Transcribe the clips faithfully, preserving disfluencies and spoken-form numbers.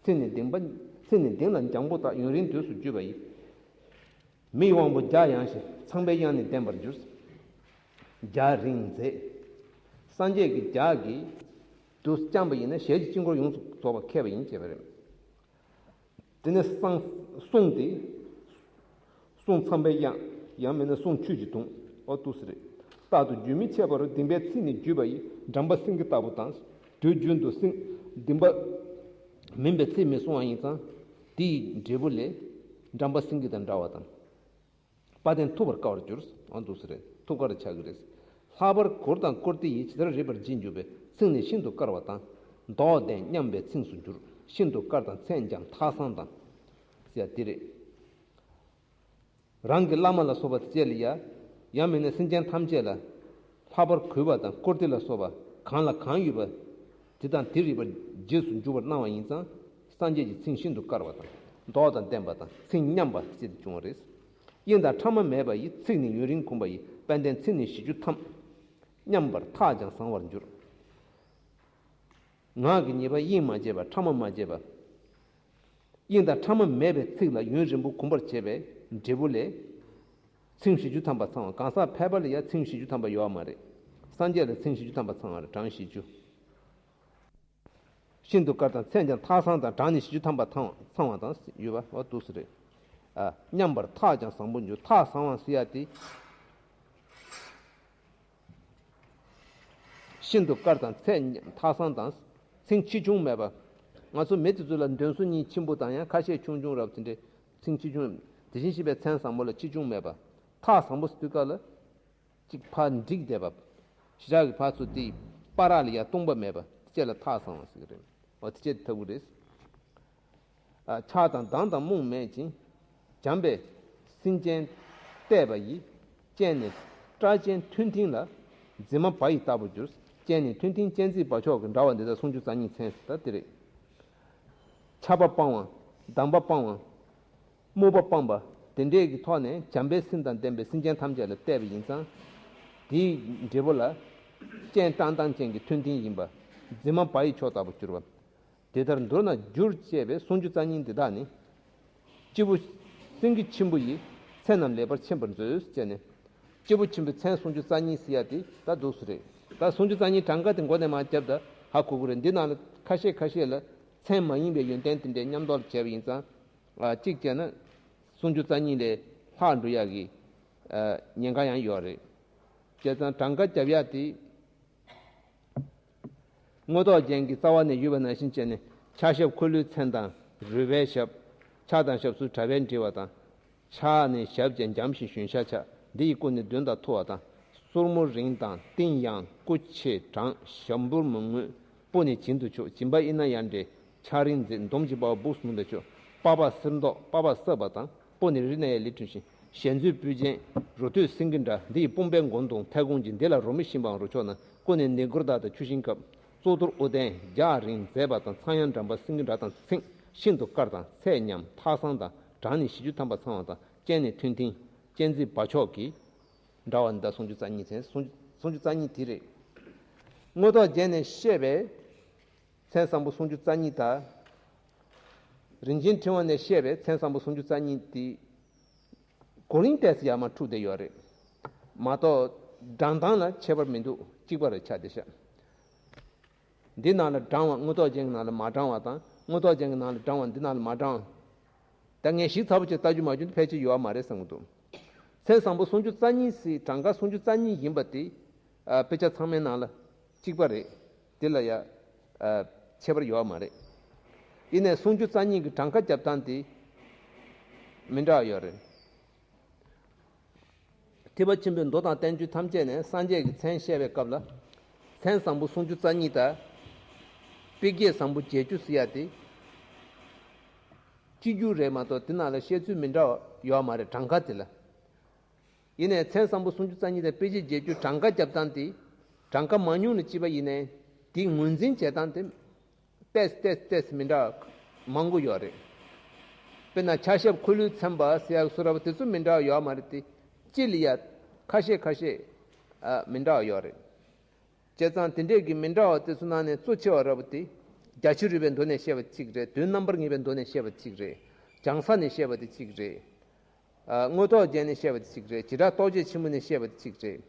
ཚེ་ནི་གདིང་པ། ཚེ་ནི་གདིང་ལ་འཇམ་པོ་དག། ཡུན་རིང་དུས་སུ་བརྒྱུད་པ་ཡི། མིའི་དབང་པོ་བརྒྱ་ཡངས་ཤིང་ཚངས་པའི་དབྱངས་ནི་ལྡན་པར་གྱུར། རྒྱ་རིང་མཛེས། སངས་རྒྱས་ཀྱི་རྒྱ་གིས་དུ་བརྐྱངས་པ་ཡིན་ན་ཞལ་གྱི་དཀྱིལ་འཁོར་ཡོངས་སུ་རྫོགས་པ་ཁེལ་བ་ཡིན་ཅེས་པ་རེད། དེ་ནས་གསང་གསུང་དེ། གསུང་ཚངས་པའི་དབྱངས། ཡང་མིན་ན་གསུང་ཆོས་ཀྱི་དུང་། འོ་འདུག་སེ་རེད། རྟག་ཏུ་རྒྱུན་མི་འཆད་པར་གདིང་པའི་ཚིག་ནི་བརྒྱུད་པ་ཡི། འགྲམ་པ་སེང་གེ་ལྟ་བུ་དང་། དུས་རྒྱུན་དུ་སེང་གདིང་པ་མིན་པའི་ཚིག་མི་གསུང་བ་ཡིན་ཙང་། དེའི་འབྲས་བུ་ལས། འགྲམ་པ་སེང་གེ་དང་འདྲ་བ་དང་། དཔལ་ལྡན་ཐུབ་པར་དཀའ་བར་གྱུར། འོ་འདུག་སེ་རེད། ཐུབ་དཀའ་རུ་ཆགས་ཀྱི་རེད། ལྷག་པར་གུར་དང་བཀུར་སྟི་ཡིས་ཇི་ལྟར་རིགས་པར་བགྱིས་འཇུག་པའི་ཚིག་ནི་ཤིན་ཏུ་དཀར་བ་དང་། མདོག་ལྡན་སྙན་པའི་ཚིག་སུ་འགྱུར། ཤིན་ཏུ་དཀར་དང་མཚན་འཇམ་ཐགས་བཟང་དང་། ཟེར་ཡ་འདི་རེད། རང་གི་བླ་མ་ལ་སོགས་པ་དེ་བཅས་ལ་ཡ། ཡང་མིན་ན་སེམས་ཅན་ཐམས་ཅད་ལ། ལྷག་པར་གུས་པ་དང་བཀུར་སྟི་ལ་སོགས་པ་གང་ལ་གང་ཡོད་པ། དེ་དང་དེ་རིགས་པར་རྗེས་སུ་འཇུག་པར་གནང་བ་ཡིན་ཙང་། སངས་རྒྱས་ཀྱི་ཚིག་ཤིན་ཏུ་དཀར་བ་དང་། མདོག་དང་ལྡན་པ་དང་ཚིག་སྙན་པ་ཞེས་བྱུང་བ་རེད། དབྱིངས་དང་ཕྲ་མ་མེད་པ་ཡི། ཚིག་ནི་ཡུན་རིང་གོམས་པ་ཡི། དཔལ་ལྡན་ཚིག་ནི་བཞི་བཅུ་ཐམ། མཉམ་པར་ཐགས་ཀྱང་བཟང་བར་འགྱུར། ངག་གི་ཉེས་པ་དབྱིངས་མ་བརྗེད་པ། ཕྲ་མ་མ་བརྗེད་པ། དབྱིངས་དང་ཕྲ་མ་མེད་པའི་ཚིག་ལ་ཡུན་རིང་པོ་གོམས་པར་བྱས་པའི་འབྲས་བུ་ལས། ཚིག་བཞི་བཅུ་ཐམ་པ་ཚང་བ། གང་ཟག་ཕལ་པ་ལ་ཡང་ཚིག་བཞི་བཅུ་ཐམ་པ་ཡོད་པ་མ་རེད། སངས་རྒྱས་ལ་ཚིག་བཞི་བཅུ་ཐམ་པ་ཚང་བ་རེད། གྲངས་བཞི་བཅུ། ཤིན་ཏུ་དཀར་དང་མཚན་ཀྱང་ཐགས་བཟང་དང་། གྲངས་ནི་བཞི་བཅུ་ཐམ་པ་ཚང་བ་ཚང་བ་དང་ཡོད་པ། འོ་འདུག་སེ་རེད། ཨ། མཉམ་པར་ཐགས་ཀྱང་བཟང་པོ་འགྱུར། ཐགས་བཟང་བ་ཟེར་ཡ་དེ། ཤིན་ཏུ་དཀར་དང་མཚན་ཐགས་བཟང་དང་། ཚིག་ཆེ་ཆུང་མེད་པ། ང་ཚོ་མི་དེ་ཚོ་ལ་འདོན་སོ་གཉིས་ཆེན་པོ་དང་ཡང་ཁ་ཤས་ཆུང་ཆུང་རབ་དེ་འདྲའི་ཚིག་ཆེ་ཆུང་། དེ་བཞིན་གཤེགས་པའི་མཚན་བཟང་པོ་ལ་ཆེ་ཆུང་མེད་པ། ཐགས་བཟང་པོ་ཟེར་དུས་སྐབས་ལ། གཅིག་ཕར་འགྲིག་བསྡད་པ། ཞེ་དྲག་གི་ཕར་ཚུར་དེ་བར་ལ་ཡ་སྟོང་པ་མེད་པ་དེ་ལ་ཐགས་བཟང་བ་ཟེར་གི་རེད། འོ་དེ་བྱས་ཐུབ་ཀྱི་རེད། ཨ། ཆགས་དང་སྡང་དང་རྨོངས་མེད་ཅིང་། བྱམས་པས་སེམས་ཅན་བལྟས་པ་ཡི། སྤྱན་ནི་སྐྲ་ཅན་མཐོན་མཐིང་ལ། མཛེས་མ་བ་ཡི་ལྟ་བུར་གྱུར། སྤྱན་ནི་མཐོན་མཐིང་སྤྱན་གཟིགས་བ་མཆོག་གི་འདྲ་བ་འདི་དག་སུམ་ཅུ་རྩ་གཉིས་མཚན་ཟེར་ད་དེ་རེད། ཆགས་པ་སྤང་བ། སྡང་བ་སྤང་བ། རྨོངས་པ་སྤངས་པ། དེ་འདྲས་ཀྱི་ཐོག་ནས་བྱམས་པའི་སེམས་དང་ལྡན་པའི་སེམས་ཅན་ཐམས་ཅད་ལ་བལྟས་པ་ཡིན་ཙང་། དེའི་འབྲས་བུ་ལ། སྤྱན་བཀྲག་མདངས་ཅན་གྱི་མཐོན་མཐིང་ཡིན་པ། མཛེས་མ་བ་ཡི་མཆོག་ལྟ་བུར་གྱུར་པ། དེ་ལྟར་མདོར་ན་རྒྱུར་བཅས་པའི་སུམ་ཅུ་རྩ་གཉིས་འདི་དག་ནི། སྐྱེས་བུ་སེང་གེ་ཆེན་པོ་ཡི། མཚན་རྣམས་ལེགས་པར་མཁྱེན་པར་མཛོད་ཅེས་ནས། སྐྱེས་བུ་ཆེན་པོའི་མཚན་སུམ་ཅུ་རྩ་གཉིས་ཟེར་ཡ་དེ་ད་འདུག་སེ་རེད། ད་སུམ་ཅུ་རྩ་གཉིས་གྲངས་ཀ་དེ་མགོ་ནས་མར་བརྒྱབ་ད་ཧ་གོ་གི་རེད། འདི་ནང་ལ་ཁ་ཤས་ཁ་ཤས་ལ་མཚན་མ་ཡིན་པའི་ཡོན་ཏན་དེ་འདྲའི་མཉམ་དུ་བྱས་པ་ཡིན་ཙང་། ཨ། གཅིག་བྱས་ན་སུམ་ཅུ་རྩ་གཉིས་ལས་ལྷག་འགྲོ་ཡག་གི། ཨ། ཉེན་ཁ་ཡང་ཡོད་རེད། བྱས་ཙང་གྲངས་ཀ་རྒྱབ་ཡག་དེ། མངོན་རྟོགས་རྒྱན་གྱི་རྩ་བ་ནས་ཡོད་པ་ནང་བཞིན་བྱས་ནས་ཕྱག་ཞབས་འཁོར་ལོའི་མཚན་དང་རོལ་པའི་ཞབས། ཕྱག་དང་ཞབས་སུ་དྲ་བས་འབྲེལ་བ་དང་། ཕྱག་ནི་ཞབས་ཀྱིས་འཇམ་ཞིང་ཞོན་ཤ་ཆག། འདི་ཡི་སྐུ་ནི་མདུན་དང་ཐུ་བ་དང་། སོར་མོ་རིང་དང་རྟིང་ཡང་སྐུ་ཆེ་དྲང་། ཞབས་འབུར་མོ་སྔོན། སྤུ་ནི་བྱིན་དུ་ཆུག། འཇིམ་པ་ཨི་ན་ཡ་འདྲའི་ཕྱག་རིང་མཛེས། འདོམ་གྱི་དཔའ་བོ་སྦུབས་སུ་ནུ་བའི་ཕྱོགས། པགས་པ་སེར་མདོག། པགས་པ་སྲབ་པ་དང་། སྤུ་ནི་རི་ན་ཡའི་ལི་ཁྲུན་བཞིན། ཞལ་མཛོད་སྤུས་ཅན་རུ་ཐོད་སེང་གེ་འདྲ། འདི་ཡི་དཔུང་པའི་མགོ་མདུང་མཐེ་གོང་གཅིག། འདི་ལ་རོ་མི་ཤིང་པའང་རུ་ཆོག་ན། སྐུ་ནི་ནི་གུར་དག་དང་ཆུ་ཤིང་ཁབ། གཙུག་ཏོར་དབུ་ལྡན་རྒྱ་རིང་མཛེས་པ་དང་། ཚངས་དབྱངས་འགྲམ་པ་སེང་གེ་འདྲ་དང་། ཚིག་ཤིན་ཏུ་དཀར་དང་མཚན་ཉམས་ཐགས་བཟང་དང་། གྲངས་ནི་བཞི་བཅུ་ཐམ་པ་ཚང་བ་དང་། སྤྱན་ནི་མཐོན་མཐིང་སྤྱན་གཟིགས་བ་མཆོག་གི་འདྲ་བ་འདི་དག་སུམ་ཅུ་རྩ་གཉིས་མཚན། སུམ་ཅུ་རྩ་གཉིས་དེ་རེད། མངོན་རྟོགས་རྒྱན་ནས་བཤད་པའི་མཚན་བཟང་པོ་སུམ་ཅུ་རྩ་གཉིས་དང་། རིན་ཆེན་ཕྲེང་བ་ནས་བཤད་པའི་མཚན་བཟང་པོ་སུམ་ཅུ་རྩ་གཉིས་དེ། གོ་རིམ་ཏོག་ཙམ་ཡར་མར་འཁྲུགས་བསྡད་ཡོད་རེད། མ་གཏོགས་བགྲང་སྟངས་ལ་ཁྱད་པར་མི་འདུག། གཅིག་པ་རེད་ཆགས་བསྡད་ཤག། འདི་ནང་ལ་བགྲང་བ། མངོན་རྟོགས་རྒྱན་གྱི་ནང་ལ་མ་བགྲང་བ་དང་། མངོན་རྟོགས་རྒྱན་གྱི་ནང་ལ་བགྲང་བ། འདི་ནང་ལ་མ་བགྲང་བ། ད་ངས་ཞིབ་ཚགས་པོ་ཅིག་ལྟ་རྒྱུ་མ་བྱུང་དུས་ཕལ་ཆེར་ཡོད་པ་མ་རེད་བསམ་གྱི་འདུག། མཚན་བཟང་པོ་སུམ་ཅུ་རྩ་གཉིས་སི་གྲངས་ཀ་སུམ་ཅུ་རྩ་གཉིས་ཡིན་པ་དེ། ཨ། དཔེ་ཆ་ཚང་མའི་ནང་ལ་གཅིག་པ་རེད། དེ་ལ་ཡ། ཨ། ཁྱད་པར་ཡོད་པ་མ་རེད། ཡིན་ནའི་སུམ་ཅུ་རྩ་གཉིས་ཀྱི་གྲངས་ཀ་རྒྱབ་སྟངས་དེ་མི་འདྲ་བ་ཡོད་རེད། ཐེག་པ་ཆེན་པོའི་མདོ་དང་བསྟན་བཅོས་ཐམས་ཅད་ནས་སངས་རྒྱས་ཀྱི་མཚན་བཤད་པའི་སྐབས་ལ། མཚན་བཟང་པོ་སུམ་ཅུ་རྩ་གཉིས་དང་། དཔེ་བརྒྱད་བཟང་པོ་བརྒྱད་ཅུ་ཟེར་ཡ་དེ། གཅིག་གྱུར་རེད་མ་གཏོགས་དེ་ནང་ལ་བཤད་ཚུལ་མི་འདྲ་བ་ཡོད་མ་རེད། གྲངས་ཀ་དེ་ལ། ཡིན་ནའི་མཚན་བཟང་པོ་སུམ་ཅུ་རྩ་གཉིས་དང་དཔེ་བྱད་བརྒྱད་ཅུ་གྲངས་ཀ་རྒྱབ་སྟངས་དེ། གྲངས་ཀ་མང་ཉུང་ལ་བརྩིས་པ་ཡིན་ནའི་དེའི་ངོས་འཛིན་བྱེད་སྟངས་དེ། ཏོག་ཙམ་ཏོག་ཙམ་ཏོག་ཙམ་མི་འདྲ་བ་མང་པོ་ཡོད་རེད། དཔེར་ན་ཕྱག་ཞབས་འཁོར་ལོའི་མཚན་པ་ཟེར་ཡག་སུ་ར་བ་དེ་ཚོ་མི་འདྲ་བ་ཡོད་མ་རེད་དེ། སྤྱི་ལ་ཡ་ཁ་ཤས་ཁ་ཤས། ཨ། མི་འདྲ་བ་ཡོད་རེད། བྱས་ཙང་དེ་འདྲས་ཀྱི་མི་འདྲ་བ་དེ་ཚོ་ནང་ནས་གཙོ་ཆེ་བ་ར་བ་དེ། རྒྱ་ཆོས་རིག་པའི་མདོ་ནས་བཤད་པ་གཅིག་རེད། དོན་རྣམ་པར་ངེས་པའི་མདོ་ནས་བཤད་པ་གཅིག་རེད། བྱང་ས་ནས་བཤད་པ་དེ་གཅིག་རེད། ཨ། དངོས་ཐོག་རྒྱན་ནས་བཤད་པ་དེ་གཅིག་རེད། བྱེ་བྲག་རྟོགས་བྱེད་ཆེན་མོ་ནས་བཤད་པ་དེ་གཅིག་རེད།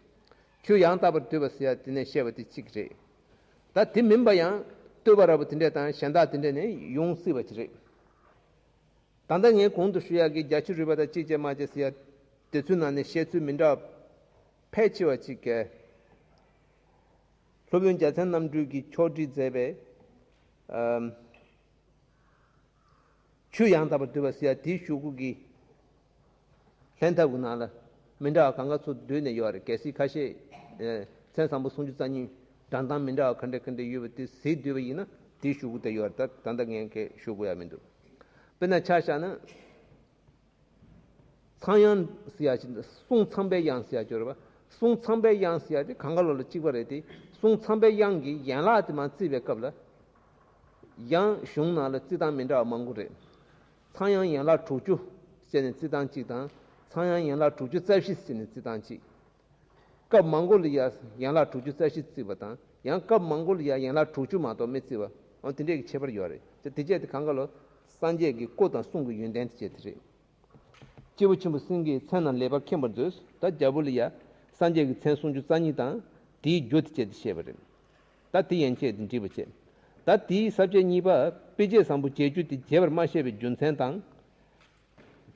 ཆོས་ཡང་དག་པར་འདུས་པ་ཟེར་ཡ་དེ་ནས་བཤད་པ་དེ་གཅིག་རེད། ད་དེ་མིན་པ་ཡང་བསྟོད་པ་ར་བོ་དེ་འདྲས་དང་གཞན་དག་དེ་འདྲས་ནས་ཡོང་སྲིད་པ་ཅིག་རེད། ད་ལྟ་ངས་གོང་དུ་ཞུ་ཡག་གི་རྒྱ་ཆོས་རིག་པ་དང་གཅིག་བྱས་མ་བྱས་ཟེར་ཡ་དེ་ཚོའི་ནང་ནས་བཤད་ཚུལ་མི་འདྲ་བ་ཕལ་ཆེ་བ་ཅིག་གིས། སློབ་དཔོན་རྒྱལ་མཚན་རྣམ་གྲོལ་གྱིས་ཕྱོགས་སྒྲིག་མཛད་པའི། ཨམ། ཆོས་ཡང་དག་པར་འདུས་པ་ཟེར་ཡ་དེའི་ཤོག་གུ་གི་ལྷན་ཐབས་ཀྱི་ནང་ལ་མི་འདྲ་བ་གང་ག་ཚོ་བསྡུས་ནས་ཡོད་རེད། གལ་སྲིད་ཁ་ཤས། ཨེ། མཚན་བཟང་པོ་སུམ་ཅུ་རྩ་གཉིས་འགྲེལ་སྟངས་མི་འདྲ་བ་ག་འདྲ་ག་འདྲ་ཡོད་པ་དེ་གཟིགས་བསྡུས་པ་ཡིན་ན་དེའི་ཤོག་གུ་དེ་ཡོད་རེད། ད་ད་ལྟ་ངས་གས་ཤོག་གུ་ཡ་མི་འདུག་དཔེར་ན་ཆ་བཞག་ན། ཚངས་དབྱངས་ཟེར་ཡ་ཅིག་འདུག་གསུང་ཚངས་པའི་དབྱངས་ཟེར་ཡ་ཅིག་ཡོད་རེད་པ། གསུང་ཚངས་པའི་དབྱངས་ཟེར་ཡ་དེ་གང་ག་ལོ་ལ་གཅིག་པ་རེད་དེ། གསུང་ཚངས་པའི་དབྱངས་ཀྱི་ཡན་ལག་དེ་མར་བརྩིས་པའི་སྐབས་ལ། ཡང་གཞུང་ནང་ལ་བརྩི་སྟངས་མི་འདྲ་བ་མང་པོ་རེད། ཚངས་དབྱངས་ཡན་ལག་དྲུག་ཅུ་ཟེར་ནས་བརྩི་སྟངས་གཅིག་དང་། ཚངས་དབྱངས་ཡན་ལག་དྲུག་ཅུ་རྩ་བཞི་ཟེར་ནས་བརྩི་སྟངས་གཅིག་སྐབས་མང་པོ་ལ་ཡ་ཡན་ལག་དྲུག་ཅུ་རྩ་བཞི་བརྩི་བ་དང་། ཡང་སྐབས་མང་པོ་ལ་ཡ་ཡན་ལག་དྲུག་ཅུ་མ་གཏོགས་མི་བརྩི་བ། འོ་དེ་འདྲས་ཀྱི་ཁྱད་པར་ཡོད་རེད། དེ་དེ་བྱས་དེ་གང་ག་ལོ། སངས་རྒྱས་ཀྱི་སྐུ་དང་གསུང་གི་ཡོན་ཏན་དེ་བྱས་དེ་རེད། སྐྱེས་བུ་ཆེན་པོ་སེང་གེའི་མཚན་རྣམས་ལེགས་པར་མཁྱེན་པར་མཛོད། ད་རྒྱལ་པོ་ལ་ཡ་སངས་རྒྱས་ཀྱི་མཚན་སུམ་ཅུ་རྩ་གཉིས་དང་དེའི་རྒྱུ་དེ་བྱས་དེ་བཤད་པ་རེད། ད་དེ་ཡན་ཆད་དེ་འགྲིག་པ་བྱས། ད་དེའི་ས་བཅད་གཉིས་པ། དཔེ་བྱད་བཟང་པོ་བརྒྱད་ཅུ་དེ་རྒྱས་པར་མ་བཤད་པའི་རྒྱུ་མཚན་དང་།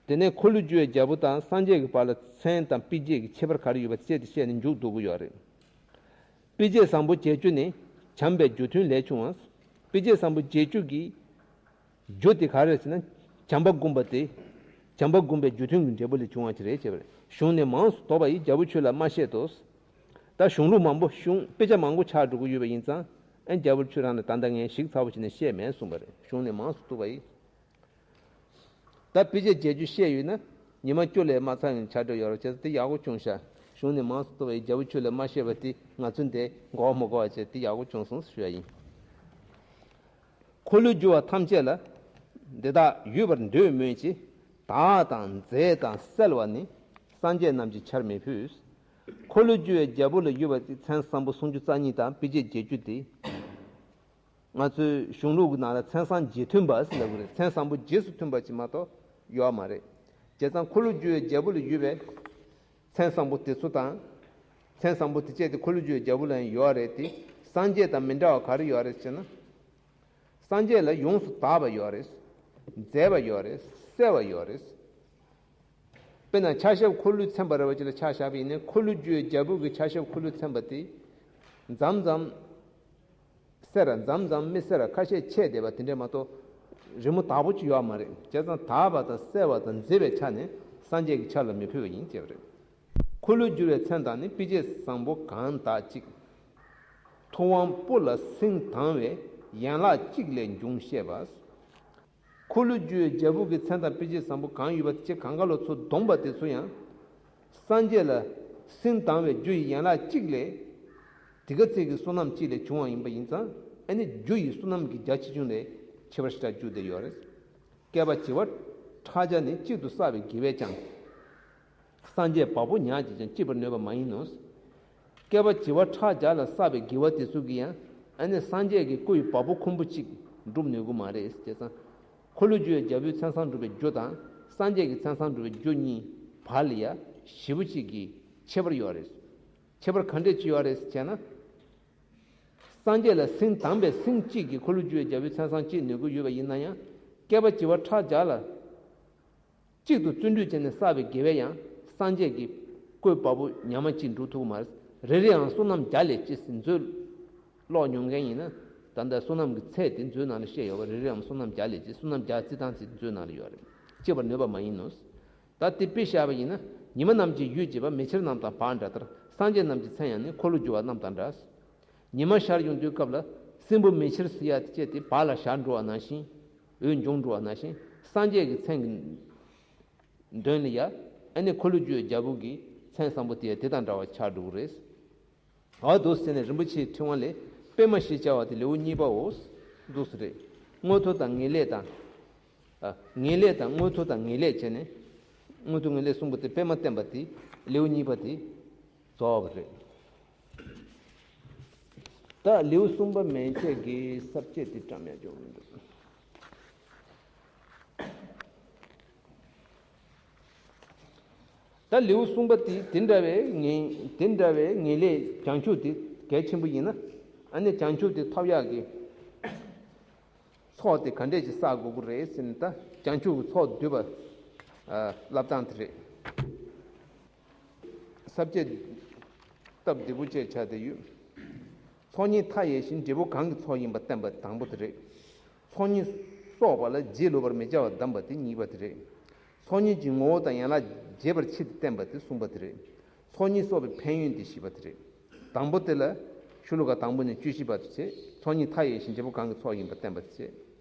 དེ་ནས་འཁོར་ལོས་སྒྱུར་བའི་རྒྱལ་པོ་དང་སངས་རྒྱས་ཀྱི་བར་ལ་མཚན་དང་དཔེ་བྱད་ཀྱི་ཁྱད་པར་ག་རེ་ཡོད་པ་དེ་བཤད་དེ་བཤད་ནས་མཇུག་བསྡུ་གི་ཡོད་རེད། དཔེ་བྱད་བཟང་པོ་བརྒྱད་ཅུ་ནི་བྱམས་པའི་རྒྱུ་མཐུན་ལས་བྱུང་བ། དཔེ་བྱད་བཟང་པོ་བརྒྱད་ཅུ་གི་རྒྱུ་དེ་ག་རེ་ཟེར་ན། བྱམས་པ་བསྒོམ་པ་སྟེ། བྱམས་པ་བསྒོམ་པའི་རྒྱུ་མཐུན་གྱི་འབྲས་བུ་ལས་བྱུང་བ་ཅིག་རེད་ཅེས་པ་རེད། གཞུང་ནས་མང་སུ་དོགས་པ་ཡིས་རྒྱལ་པོ་ཁྱོད་ལ་མ་བཤད་དོ། ད་གཞུང་ལུགས་མང་པོ་གཞུང་དཔེ་ཆ་མང་པོ་ཆགས་འགྲོ་གི་ཡོད་པ་ཡིན་ཙང་། ཨ། རྒྱལ་པོ་ཁྱོད་རང་ལ་ད་ལྟ་ངས་ཞིབ་ཚགས་པོ་བྱས་ནས་བཤད་མེད་གསུངས་པ་རེད། གཞུང་ནས་མང་སུ་བཏུས་པ་ཡིས། ད་དཔེ་བྱད་བརྒྱད་ཅུ་བཤད་ཡོད་ན། ཉི་མ་བཅུ་ལས་མ་ཚང་བའི་ཆ་འགྲོ་ཡོད་རེད། བྱས་ཙང་དེ་ཡག་པོ་བྱུང་ཤག་གཞུང་ནས་མང་སུ་བཏུས་པ་ཡིས་རྒྱལ་པོ་ཁྱོད་ལ་མ་བཤད་པ་དེ་ང་ཚོ་འདི་མགོ་བ་མ་གོ་བ་བྱས། དེ་ཡག་པོ་བྱུང་སོང་ཞུ་ཡ་ཡིན། འཁོར་ལོས་སྒྱུར་བ་ཐམས་ཅད་ལ། འདི་དག་ཡོད་པར་འདོད་མོད་ཀྱི། དག་དང་མཛེས་དང་གསལ་བ་ནི། སངས་རྒྱས་རྣམས་ཀྱིས་ཆར་མི་ཕོད། འཁོར་ལོས་སྒྱུར་བའི་རྒྱལ་པོ་ལ་ཡོད་པ་དེ་མཚན་བཟང་པོ་སུམ་ཅུ་རྩ་གཉིས་དང་དཔེ་བྱད་བརྒྱད་ཅུ་སྟེ། ང་ཚོའི་གཞུང་ལུགས་ཀྱི་ནང་ལ་མཚན་བཟང་རྗེས་མཐུན་པ་ཟེར་ལབ་ཀྱི་རེད། མཚན་བཟང་པོ་རྗེས་སུ་མཐུན་པ་ཅིག་མ་གཏོགས་ཡོད་མ་རེད། བྱས་ཙང་འཁོར་ལོས་སྒྱུར་བའི་རྒྱལ་པོ་ལ་ཡོད་པའི་མཚན་བཟང་པོ་དེ་ཚོ་དང་། མཚན་བཟང་པོ་དེ་བཅས་དེ་འཁོར་ལོས་སྒྱུར་བའི་རྒྱལ་པོ་ལ་ཡང་ཡོད་རེད་དེ། སངས་རྒྱས་དང་མི་འདྲ་བ་ག་རེ་ཡོད་རེད་ཟེར་ན། སངས་རྒྱས་ལ་ཡོངས་སུ་དག་པ་ཡོད་རེད། མཛེས་པ་ཡོད་རེད། གསལ་བ་ཡོད་རེད། དཔེར་ན་ཕྱག་ཞབས་འཁོར་ལོས་མཚན་པ་རེད་པ་ཅིག་ལ་ཆ་བཞག་པ་ཡིན་ན། འཁོར་ལོས་སྒྱུར་བའི་རྒྱལ་པོ་གི་ཕྱག་ཞབས་འཁོར་ལོས་མཚན་པ་དེ། མཚམས་མཚམས་གསལ་ར་མཚམས་མཚམས་མི་གསལ་ར་ཁ་ཤས་ཆད་བསྡད་པ་དེ་འདྲས་མ་གཏོགས། རི་མོ་དག་པོ་ཅིག་ཡོད་མ་རེད། བྱས་ཙང་དག་པ་དང་གསལ་བ་དང་མཛེས་པའི་ཆ་ནས་སངས་རྒྱས་ཀྱི་ཆ་ལ་མི་ཕོད་པ་ཡིན་ཅེས་པ་རེད། འཁོར་ལོས་སྒྱུར་བའི་མཚན་དང་ནི། དཔེ་བྱད་བཟང་པོ་གང་དག་ཅིག་ཐུབ་དབང་པོ་ལ་སེང་ལྡང་བའི་ཡན་ལག་གཅིག་ལས་འབྱུང་བཤད་པ། འཁོར་ལོས་སྒྱུར་བའི་རྒྱལ་པོ་གི་མཚན་དང་དཔེ་བྱད་བཟང་པོ་གང་ཡོད་པ་དེ་ཆེ་གང་ག་ལོ་ཚོ་བསྡོམས་པ་དེ་ཚོ་ཡང་། སངས་རྒྱས་ལ་སེང་ལྡང་བའི་རྒྱུ་ཡི་ཡན་ལག་གཅིག་ལས། དེ་ག་ཚད་ཀྱི་བསོད་ནམས་གཅིག་ལས་བྱུང་བ་ཡིན་པ་ཡིན་ཙང་། ཨ་ནི་རྒྱུ་ཡི་བསོད་ནམས་ཀྱི་རྒྱ་ཆེ་ཆུང་ལས་ཁྱད་པར་ཞེ་དྲག་འཇུག་བསྡད་ཡོད་རེད། བསྐལ་པ་བྱེ་བ་ཕྲག་བརྒྱ་ནི་གཅིག་ཏུ་བསགས་པའི་དགེ་བས་ཀྱང་། སངས་རྒྱས་བ་སྤུ་ཉག་གཅིག་ཀྱང་བསྐྱེད་པར་ནུས་པ་མ་ཡིན་ནོ། བསྐལ་པ་བྱེ་བ་ཕྲག་བརྒྱ་ལ་བསགས་པའི་དགེ་བ་དེ་ཚོ་གིས་ཡང་ཨ་ནི་སངས་རྒྱས་ཀྱི་སྐུ་ཡི་བ་སྤུ་ཁུང་བུ་གཅིག་འགྲུབ་ནུས་ཀྱི་མ་རེད། བྱས་ཙང་། འཁོར་ལོས་སྒྱུར་བའི་རྒྱལ་པོའི་མཚན་བཟང་འགྲུབ་པའི་རྒྱུ་དང་། སངས་རྒྱས་ཀྱི་མཚན་བཟང་འགྲུབ་པའི་རྒྱུ་གཉིས་བར་ལ་ཡ་ཞེ་པོ་ཅིག་གི་ཁྱད་པར་ཡོད་རེད། ཁྱད་པར་ག་འདྲས་ཅིག་ཡོད་རེད་ཟེར་ན། སངས་རྒྱས་ལ་སེང་ལྡང་བའི་སེང་གཅིག་གིས་འཁོར་ལོས་སྒྱུར་བའི་རྒྱལ་པོའི་མཚན་བཟང་གཅིག་ནུས་ཀྱི་ཡོད་པ་ཡིན་ན་ཡང་། བསྐལ་པ་བྱེ་བ་ཕྲག་བརྒྱ་ལ། གཅིག་ཏུ་བརྩོན་འགྲུས་བྱས་ནས་བསགས་པའི་དགེ་བས་ཡང་སངས་རྒྱས་ཀྱི་སྐུའི་བ་སྤུ་ཉག་མ་གཅིག་འགྲུབ་ཐུབ་ཀྱི་མ་རེད། རེ་རེའང་བསོད་ནམས་བརྒྱ་ལས་སྐྱེ་ཟེར་མཛོད། ཀློག་མྱོང་མཁན་ཡིན་ན། ད་ལྟ་བསོད་ནམས་ཀྱི་ཚད་དེ་མཛོད་ནང་ལ་བཤད་ཡོད་པ། རེ་རེའང་བསོད་ནམས་བརྒྱ་ལས་སྐྱེ། བསོད་ནམས་བརྒྱ་རྩི་སྟངས་ཚིག་མཛོད་ནང་ལ་ཡོད་རེད། སྐྱེ་བར་ནུས་པ་མ་ཡིན་ནོ། ད་དེ་དཔེ་བཞག་པ་ཡིན་ན། ཉི་མ་རྣམས་ཀྱི་འོད་བྱེད་པ། མེ་ཆར་རྣམས་དང་བག་འདྲ་ལྟར། སངས་རྒྱས་རྣམས་ཀྱི་མཚན་ཡང་ནི། འཁོར་ལོས་སྒྱུར་བ་རྣམས་དང་འདྲ། ཉི་མ་ཤར་ཡོང་དུས་སྐབས་ལ་སྲིན་བུ་མེ་ཆར་ཟེར་ཡ་དེ་བཅས་ཏེ་བག་ལ་ཞར་འགྲོ་བ་ནང་བཞིན། འོད་འབྱུང་འགྲོ་བ་ནང་བཞིན། སངས་རྒྱས་ཀྱི་མཚན་གྱི་དོན་ལ་ཡ། ཨ་ནི་འཁོར་ལོས་སྒྱུར་བའི་རྒྱལ་པོ་གི་མཚན་བཟང་པོ་དེ་ཡ་དེ་དང་འདྲ་བ་ཆགས་འགྲོ་གི་རེད། འོ་འདུག་ཟེར་ནས་རིན་པོ་ཆེའི་ཕྲེང་བ་ལས། པདྨ་ཞེས་བྱ་བ་དེ་ལེའུ་གཉིས་པའོ། འདུག་ཟེར་རེད། མངོན་མཐོ་དང་ངེས་ལེགས་དང་། ཨ། ངེས་ལེགས་དང་མངོན་མཐོ་དང་ངེས་ལེགས་བྱས་ནས། མངོན་མཐོ་ངེས་ལེགས་གསུངས་པ་དེ། པདྨ་བསྟན་པ་དེ་ལེའུ་གཉིས་པ་དེ་རྫོགས་པ་རེད། ད་ལེའུ་གསུམ་པ་མན་ཆད་ཀྱི་ས་བཅད་དེ་བཀྲམ་ཡག་ཅུང་མི་འདུག་ད་ལེའུ་གསུམ་པ་དེ་དེ་འདྲ་བའི་ངེས་དེ་འདྲ་བའི་ངེས་ལེགས་བྱང་ཆུབ་དེ་གལ་ཆེན་པོ་ཡིན་ན། ཨ་ནི་བྱང་ཆུབ་དེ་ཐོབ་ཡག་གི་ཚོགས་དེ་ག་འདྲས་ཅིག་བསགས་དགོས་ཀྱི་རེད་ཟེར་ནས། ད་བྱང་ཆུབ་ཀྱི་ཚོགས་བསྡུས་པ་ཨ་བསླབ་སྟངས་དེ་རེད། ས་བཅད་སྟབས་བདེ་པོ་བཅས་ཆགས་བསྡད་ཡོད། ཚོགས་གཉིས་མཐའ་ཡས་ཤིང་འབྲས་བུ་གང་གི་ཚོགས་ཡིན་པ་བསྟན་པ་དང་པོ་དེ་རེད། ཚོགས་གཉིས་གསོག་པ་ལ་རྗེས་ལུས་པར་མི་བྱ་བར་གདམས་པ་དེ་གཉིས་པ་དེ་རེད། ཚོགས་གཉིས་ཀྱི་ངོ་བོ་དང་ཡན་ལག་རྒྱས་པར་ཕྱེ་སྟེ་བསྟན་པ་དེ་གསུམ་པ་དེ་རེད། ཚོགས་གཉིས་གསོག་པའི་ཕན་ཡོན་དེ་བཞི་པ་དེ་རེད། དང་པོ་དེ་ལ་ཤོ་ལོ་ཀ་དང་པོ་ནས་བཅུ་བཞི་བར་དུ་བྱས། ཚོགས་གཉིས་མཐའ་ཡས་ཤིང་འབྲས་བུ་གང་གི་ཚོགས་ཡིན་པ་བསྟན་པ་དེ་བྱས།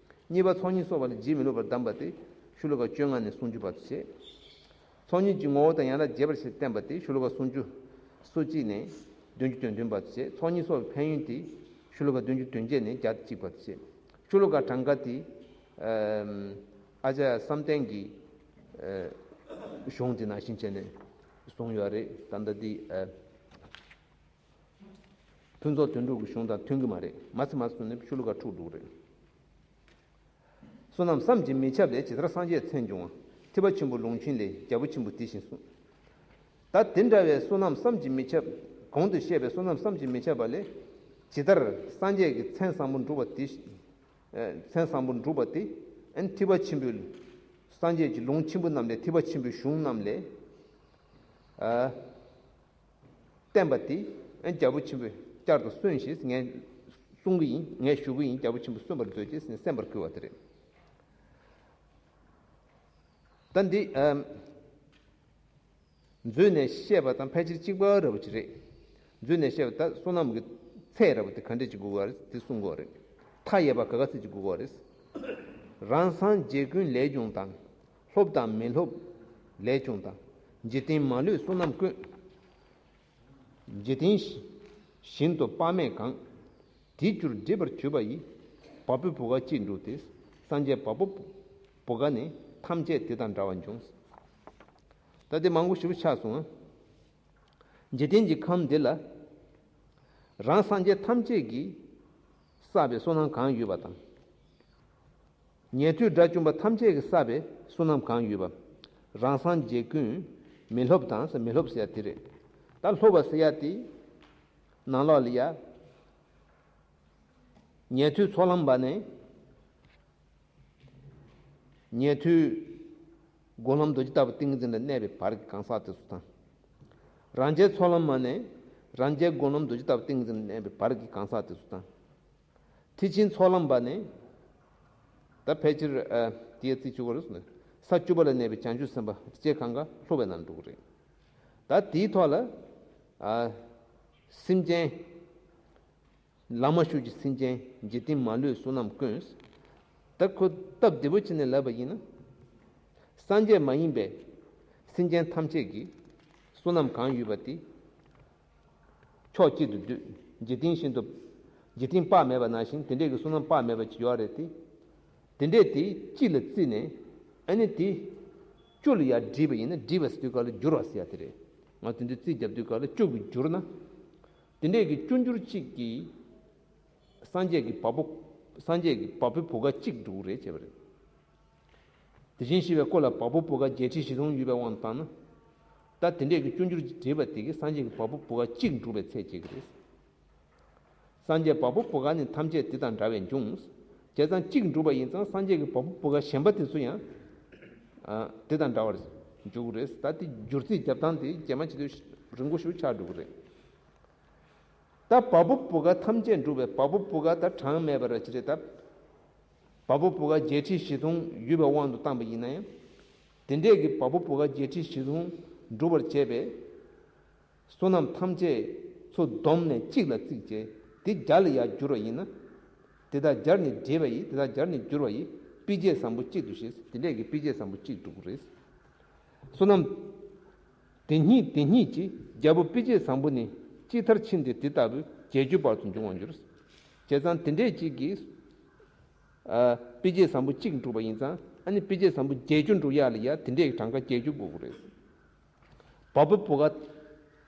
གཉིས་པ་ཚོགས་གཉིས་གསོག་པ་ལ་རྗེས་མི་ལུས་པར་གདམས་པ་དེ་ཤོ་ལོ་ཀ་བཅོ་ལྔ་ནས་སུམ་ཅུ་བར་དུ་བྱས། ཚོགས་གཉིས་ཀྱི་ངོ་བོ་དང་ཡན་ལག་རྒྱས་པར་བྱས་བསྟན་པ་དེ་ཤོ་ལོ་ཀ་སུམ་ཅུ་སོ་གཅིག་ནས་བདུན་ཅུ་དོན་བདུན་བར་དུ་བྱས། ཚོགས་གཉིས་གསོག་པའི་ཕན་ཡོན་དེ་ཤོ་ལོ་ཀ་བདུན་ཅུ་དོན་བརྒྱད་ནས་བརྒྱ་དང་གཅིག་བར་དུ་བྱས། ཤོ་ལོ་ཀ་གྲངས་ཀ་དེ་ཨ་ཨ་ཅག་བསམ་གཏན་གྱི་ཨ་གཞུང་དེ་ནང་བཞིན་བྱས་ནས་གསུངས་ཡོད་རེད། ད་ལྟ་འདི་ཨ་ཕུན་ཚོགས་དོན་གྲུབ་ཀྱི་གཞུང་དང་མཐུན་གྱི་མ་རེད། མ་ཚད་མ་ཚད་ནས་ཤོ་ལོ་ཀ་དྲུག་འདུག་རེད། བསོད་ནམས་བསམ་གྱིས་མི་ཁྱབ་ལས། ཇི་ལྟར་སངས་རྒྱས་མཚན་བྱུང་བ། ཐེག་པ་ཆེན་པོའི་ལུང་ཆེན་ལས། རྒྱལ་པོ་ཆེན་པོས་དེ་བཞིན་གསུངས། ད་དེ་འདྲ་བའི་བསོད་ནམས་བསམ་གྱིས་མི་ཁྱབ། གོང་དུ་བཤད་པའི་བསོད་ནམས་བསམ་གྱིས་མི་ཁྱབ་པ་ལས། ཇི་ལྟར་སངས་རྒྱས་ཀྱི་མཚན་བཟང་པོ་འགྲུབ་པ་དེ། ཨ་མཚན་བཟང་པོ་འགྲུབ་པ་དེ། ཨ་ནི་ཐེག་པ་ཆེན་པོའི། སངས་རྒྱས་ཀྱི་ལུང་ཆེན་པོ་རྣམས་ལས། ཐེག་པ་ཆེན་པོའི་གཞུང་རྣམས་ལས། ཨ་བསྟན་པ་དེ་རྒྱལ་པོ་ཆེན་པོས་བསྐྱར་དུ་གསོན་ཞེས་ངས་གསུང་གི་ཡིན། ངས་ཞུ་གི་ཡིན། རྒྱལ་པོ་ཆེན་པོས་གསོན་པར་མཛོད་ཅེས་ཟེར་ནས་གསན་པར་བསྐུལ་བ་དེ་རེད། ད་འདི་ཨ་མཛོད་ནས་བཤད་པ་དང་ཕལ་ཆེར་གཅིག་པ་འདྲ་པོ་ཅིག་རེད། མཛོད་ནས་བཤད་པ་ད་བསོད་ནམས་ཀྱི་ཚད་འདྲ་པོ་དེ་ག་འདྲ་ཅིག་དགོས་པ་རེད། དེ་གསུང་དགོས་པ་རེད། མཐའ་ཡས་པ་ག་ག་ཚོད་ཅིག་དགོས་པ་རེད། རང་སངས་རྒྱས་ཀུན་ལས་བྱུང་དང་། སློབ་དང་མི་སློབ་ལས་བྱུང་དང་། འཇིག་རྟེན་མ་ལུས་བསོད་ནམས་ཀུན། འཇིག་རྟེན་བཞིན་དུ་དཔག་མེད་གང་། དེའི་རྒྱུར་སྒྲིབ་པར་གྱུར་པ་ཡི། བ་སྤུའི་བུ་ག་གཅིག་འགྲུབ་སྟེ། སངས་རྒྱས་བ་སྤུའི་བུ་ག་ནི། ཐམས་ཅད་དེ་དང་འདྲ་བར་འབྱུང་། ད་དེ་མང་པོ་ཞིག་ཆགས་སོང་ང་། འཇིག་རྟེན་གྱི་ཁམས་འདི་ལ། རང་སངས་རྒྱས་ཐམས་ཅད་ཀྱིས་བསགས་པའི་བསོད་ནམས་གང་ཡོད་པ་དང་། ཉན་ཐོས་དགྲ་བཅོམ་པ་ཐམས་ཅད་ཀྱིས་བསགས་པའི་བསོད་ནམས་གང་ཡོད་པ། རང་སངས་རྒྱས་ཀུན་མི་སློབ་དང་ཟེར། མི་སློབ་ཟེར་ཡ་དེ་རེད། ད་སློབ་པ་ཟེར་ཡ་དེ་ནང་ལོགས་ལ་ཡ། ཉན་ཐོས་ཚོགས་ལམ་པ་ནས། ཉན་ཐོས་སྒོམ་ལམ་རྡོ་རྗེ་ལྟ་བུ་ཏིང་འཛིན་ལ་གནས་པའི་བར་གྱི་གང་ཟག་དེ་ཚོ་དང་། རང་རྒྱལ་ཚོགས་ལམ་མ་ནས་རང་རྒྱལ་སྒོམ་ལམ་རྡོ་རྗེ་ལྟ་བུ་ཏིང་འཛིན་ལ་གནས་པའི་བར་གྱི་གང་ཟག་དེ་ཚོ་དང་། ཐེག་ཆེན་ཚོགས་ལམ་པ་ནས་ད་ཕལ་ཆེར་ཨ་དེའི་རྩིས་བཅུ་པ་རེད་ཟེར་ན། ས་བཅུ་པ་ལ་གནས་པའི་བྱང་ཆུབ་སེམས་དཔའ་བཅས་གང་ག་སློབ་པའི་ནང་འགྲོ་གི་རེད། ད་དེའི་ཐོག་ལ་ཨ་སེམས་ཅན། ལམ་མ་ཞུགས་ཀྱི་སེམས་ཅན་འཇིག་རྟེན་མ་ལུས་བསོད་ནམས་ཀུན། ད་ཁོ་སྟབས་བདེ་པོ་བྱས་ནས་ལབ་པ་ཡིན་ན། སངས་རྒྱས་མ་ཡིན་པའི་སེམས་ཅན་ཐམས་ཅད་ཀྱི་བསོད་ནམས་གང་ཡོད་པ་དེ་ཕྱོགས་གཅིག་ཏུ་བསྡུས། འཇིག་རྟེན་བཞིན་དུ། འཇིག་རྟེན་དཔག་མེད་པ་ནང་བཞིན་དེ་འདྲས་ཀྱི་བསོད་ནམས་དཔག་མེད་པ་ཅིག་ཡོད་རེད་དེ། དེ་འདྲས་དེ་གཅིག་ལ་བརྩིས་ནས། ཨ་ནི་དེ་བཅུ་ལ་ཡར་བསྒྲིལ་བ་ཡིན་ན། བསྒྲིལ་བ་ཟེར་དུས་སྐབས་ལ་བསྒྱུར་བ་ཟེར་ཡ་དེ་རེད། ང་དེ་འདྲའི་རྩིས་རྒྱབ་དུས་སྐབས་ལ་བཅུ་གིས་བསྒྱུར་ན། དེ་འདྲས་ཀྱི་བཅུ་འགྱུར་གཅིག་གིས་སངས་རྒྱས་ཀྱི་བ་སྤུ། སངས་རྒྱས་ཀྱི་བ་སྤུའི་བུ་ག་གཅིག་འགྲུབ་རེད་བྱས་པ་རེད། དེ་བཞིན་གཤེགས་པའི་སྐུ་ལ་བ་སྤུའི་བུ་ག་བརྒྱད་ཁྲི་བཞི་སྟོང་ཡོད་པའི་དབང་དུ་བཏང་ན། ད་དེ་འདྲས་ཀྱི་བཅུ་འགྱུར་གྱིས་བསྒྲིལ་བ་དེ་གིས་སངས་རྒྱས་ཀྱི་བ་སྤུའི་བུ་ག་གཅིག་འགྲུབ་པའི་ཚད་སྐྱེ་གི་རེད། སངས་རྒྱས་བ་སྤུའི་བུ་ག་ནི་ཐམས་ཅད་དེ་དང་འདྲ་བས་འབྱུང་། བྱས་ཙང་གཅིག་འགྲུབ་པ་ཡིན་ཙང་སངས་རྒྱས་ཀྱི་བ་སྤུའི་བུ་ག་གཞན་པ་དེ་ཚོ་ཡང་ཨ་དེ་དང་འདྲ་བར་འཇུག་གི་རེད། ད་དེ་བསྒྱུར་རྩིས་རྒྱབ་སྟངས་དེ་རྗེས་མ་བྱེད་དུས་རིང་པོ་ཞིག་ཆགས་འགྲོ་གི་རེད། ད་བ་སྤུའི་བུ་ག་ཐམས་ཅད་འགྲུབ་པའི། བ་སྤུའི་བུ་ག་ད་གྲངས་མེད་པ་ར་ཅི་རེད་ད། བ་སྤུའི་བུ་ག་བརྒྱད་ཁྲི་བཞི་སྟོང་ཡོད་པའི་དབང་དུ་བཏང་པ་ཡིན་ན་ཡང་། དེ་འདྲས་ཀྱི་བ་སྤུའི་བུ་ག་བརྒྱད་ཁྲི་བཞི་སྟོང་འགྲུབ་པར་བྱེད་པའི་བསོད་ནམས་ཐམས་ཅད་ཚུར་བསྡོམས་ནས་གཅིག་ལ་བརྩིས་བྱས། དེ་བརྒྱ་ལ་ཡར་བསྒྱུར་བ་ཡིན་ན། དེ་དག་བརྒྱར་ནི་བསྒྲིལ་བ་ཡིས། དེ་དག་བརྒྱར་ནི་བསྒྱུར་བ་ཡིས། སྤེལ་བྱེད་བཟང་པོ་གཅིག་ཏུ་བྱས། དེ་འདྲས་ཀྱི་སྤེལ་བྱེད་བཟང་པོ་གཅིག་འགྲུབ་ཀྱི་རེད། བསོད་ནམས་དེ་ཉིད་དེ་ཉིད་ཀྱི་རྒྱལ་པོ་སྤེལ་བྱེད་བཟང་པོ་ནི་ཅི་ལྟར་ཕྱིན་ཏེ་དེ་ལྟ་བུའི་བརྒྱད་ཅུ་བར་དུ་འབྱུང་བར་འགྱུར། བྱས་ཙང་དེ་འདྲས་གཅིག་གིས་ཨ་སྤེལ་བྱེད་བཟང་པོ་གཅིག་འགྲུབ་པ་ཡིན་ཙང་། ཨ་ནི་སྤེལ་བྱེད་བཟང་པོ་བརྒྱད་ཅུ་འགྲུབ་ཡག་ལ་ཡ་དེ་འདྲས་ཀྱི་གྲངས་ཀ་བརྒྱད་ཅུ་དགོས་ཀྱི་རེད། བ་སྤུའི་བུ་ག་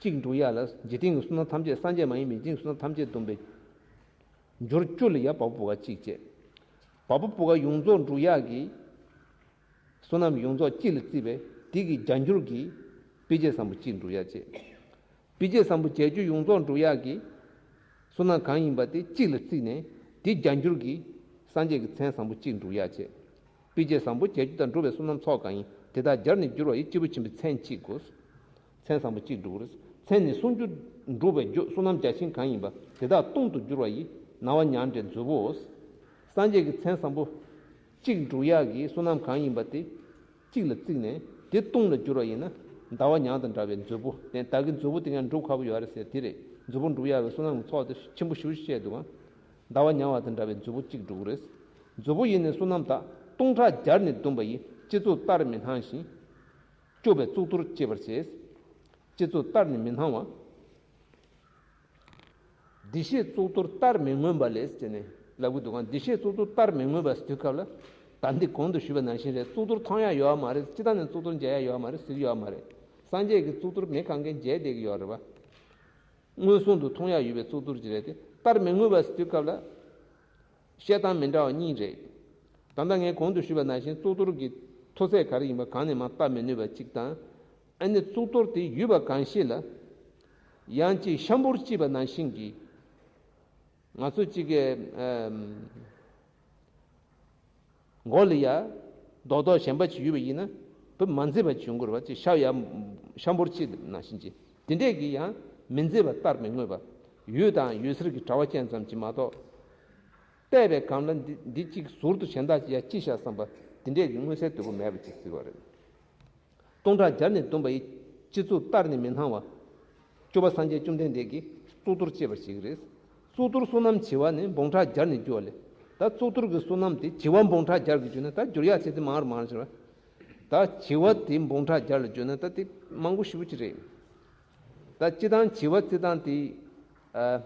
གཅིག་འགྲུབ་ཡག་ལ་འཇིག་རྟེན་གྱི་བསོད་ནམས་ཐམས་ཅད། སངས་རྒྱས་མ་ཡིན་མི་འཇིག་རྟེན་གྱི་བསོད་ནམས་ཐམས་ཅད་བསྡོམས་པས་ འགྱུར་བཅུ་ལ་ཡ་བ་པོ་བུ་ག་གཅིག་བྱས། བ་པོ་བུ་ག་ཡོངས་རྫོགས་འགྲུབ་ཡག་གི་བསོད་ནམས་ཡོངས་རྫོགས་གཅིག་ལ་བརྩིས་པས་དེ་གི་བརྒྱ་འགྱུར་གྱི་དཔེ་བྱད་བཟང་པོ་གཅིག་འགྲུབ་ཡག་བྱས། དཔེ་བྱད་བཟང་པོ་བརྒྱད་ཅུ་ཡོངས་རྫོགས་འགྲུབ་ཡག་གི་བསོད་ནམས་གང་ཡིན་པ་དེ་གཅིག་ལ་བརྩིས་ནས་དེ་བརྒྱ་འགྱུར་གྱི་སངས་རྒྱས་ཀྱི་མཚན་བཟང་པོ་གཅིག་འགྲུབ་ཡག་བྱས། དཔེ་བྱད་བཟང་པོ་བརྒྱད་ཅུ་དང་འགྲུབ་པའི་བསོད་ནམས་ཚོགས་གང་ཡིན་དེ་དག་བརྒྱར་ནི་བསྒྱུར་བ་ཡི་སྐྱེས་བུ་ཆེན་པོའི་མཚན་གཅིག་དགོས། མཚན་བཟང་པོ་གཅིག་འགྲུབ་རེད། མཚན་ནི་སུམ་ཅུ་འགྲུབ་པའི་རྒྱུ་བསོད་ནམས་བརྒྱ་བྱིན་གང་ཡིན་པ་དེ་དག་སྟོང་དུ་བསྒྱུར་བ་ཡི་ན་བ་མྱང་འདྲའི་མཛོད་པོའོ། སངས་རྒྱས་ཀྱི་མཚན་བཟང་པོ་གཅིག་འགྲུབ་ཡག་གི་བསོད་ནམས་གང་ཡིན་པ་དེ་གཅིག་ལ་བརྩིས་ནས་དེ་སྟོང་ལ་བསྒྱུར་བ་ཡིན་ན་ཟླ་བ་མྱང་དང་འདྲ་བའི་མཛོད་པོ། དེ་ད་གི་མཛོད་པོ་དེ་ཡང་འགྲུབ་ཁག་པོ་ཡོད་རེད་ཟེར་དེ་རེད། མཛོད་པོ་འགྲུབ་ཡག་གི་བསོད་ནམས་ཀྱི་ཚོགས་དེ་ཆེན་པོ་ཞེ་པོ་ཅིག་བཤད་འདུག་ག་ཟླ་བ་མྱང་བ་དང་འདྲ་བའི་མཛོད་པོ་གཅིག་འགྲུབ་ཀྱི་རེད། མཛོད་པོ་ཡིན་ནི་བསོད་ནམས་དག་སྟོང་ཕྲག་བརྒྱར་ནི་བསྡོམས་པ་ཡིས་སྤྱི་གཙུག་ལྟར་མི་སྣང་ཞིང་། སྐྱོབ་པའི་གཙུག་ཏོར་བསྐྱེད་པར་བྱེད། སྤྱི་གཙུག་ལྟར་ནི་མི་སྣང་བ། བདེ་གཤེགས་གཙུག་ཏོར་ལྟར་མི་མངོན་པ་ལས་ཟེར་ནས་ལབ་ཀྱི་འདུག་ག་བདེ་གཤེགས་གཙུག་ཏོར་ལྟར་མི་མངོན་པ་ཟེར་དུས་སྐབས་ལ་ད་འདི་གོང་དུ་ཞུས་པ་ནང་བཞིན་རེད། གཙུག་ཏོར་མཐོང་ཡག་ཡོད་མ་རེད། སྤྱིར་བཏང་ནས་གཙུག་ཏོར་མཇལ་ཡག་ཡོད་མ་རེད་ཟེར་གྱི་ཡོད་མ་རེད། སངས་རྒྱས་ཀྱི་གཙུག་ཏོར་མི་གང་གས་མཇལ་བསྡད་ཀྱི་ཡོད་རེད་བ། མངོན་སུམ་དུ་མཐོང་ཡག་ཡོད་པའི་གཙུག་ཏོར་ཅིག་རེད་དེ། ལྟར་མི་མངོན་པ་ཟེར་དུས་སྐབས་ལ། བཤད་སྟངས་མི་འདྲ་བ་གཉིས་རེད། ད་ལྟ་ངས་གོང་དུ་ཞུས་པ་ནང་བཞིན་གཙུག་ཏོར་གྱི་མཐོ་ཚད་ག་རེ་ཡིན་པ་གང་ནས་མ་བལྟ་མི་ནུས་པ་གཅིག་དང་། ཨ་ནི་གཙུག་ཏོར་དེ་ཡོད་པ་གང་ཤེས་ལ། ཡང་ཅིག་ཤམ་བུར་བཅིབས་པ་ནང་བཞིན་གྱི། ང་ཚོ་གཅིག་གི་ཨམ། མགོ་ལ་ཡ། རྡོག་རྡོག་གཞན་པ་ཅིག་ཡོད་པ་ཡིན་ན། བུ་མ་མཛེས་པ་ཅིག་ཡོང་གི་རེད་བ། ཅིག་ཤ་ཡ། ཤམ་བུར་བཅིབས་ནང་བཞིན་གྱི། དེ་འདྲས་ཀྱི་ཡང་མི་མཛེས་པ་ལྟར་མི་མངོན་པ། འོད་དང་འོད་ཟེར་གྱི་དྲ་བ་ཅན་ཙམ་གྱིས་མ་གཏོགས། བལྟས་པའི་སྒང་ལ་འདི་འདི་གཅིག་ཟུར་དུ་གཞན་དག་ཅིག་ཡ་ཅི་བཞག་བསམ་པ་དེ་འདྲས་ཀྱི་མངོན་གསལ་དོད་པོ་མེད་པ་ཅིག་ཟེར་བ་རེད། སྟོང་ཕྲག་བརྒྱར་ནི་བསྡོམས་པ་ཡི། སྤྱི་གཙུག་ལྟར་ནི་མི་སྣང་བ། སྐྱོབ་པ་སངས་རྒྱས་བཅོམ་ལྡན་འདས་ཀྱིས་གཙུག་ཏོར་བཅིབས་པར་བྱེད་ཀྱི་རེད། གཙུག་ཏོར་བསོད་ནམས་བྱེ་བ་ནི་འབུམ་ཕྲག་བརྒྱར་ནི་བསྒྱུར་བ་ལས། ད་གཙུག་ཏོར་གྱི་བསོད་ནམས་དེ་བྱེ་བ་འབུམ་ཕྲག་བརྒྱར་གྱིས་བསྒྱུར་ན་ད་བསྒྱུར་ཡག་ཚད་དེ་མང་རུ་མང་རུ་ཕྱིན་པ། ད་བྱེ་བ་དེ་འབུམ་ཕྲག་བརྒྱར་ལ་བསྒྱུར་ན་ད་དེ་མང་པོ་ཞེ་པོ་ཅིག་རེད། ད་སྤྱིར་བཏང་བྱེ་བ་བརྩི་སྟངས་དེ། ཨ།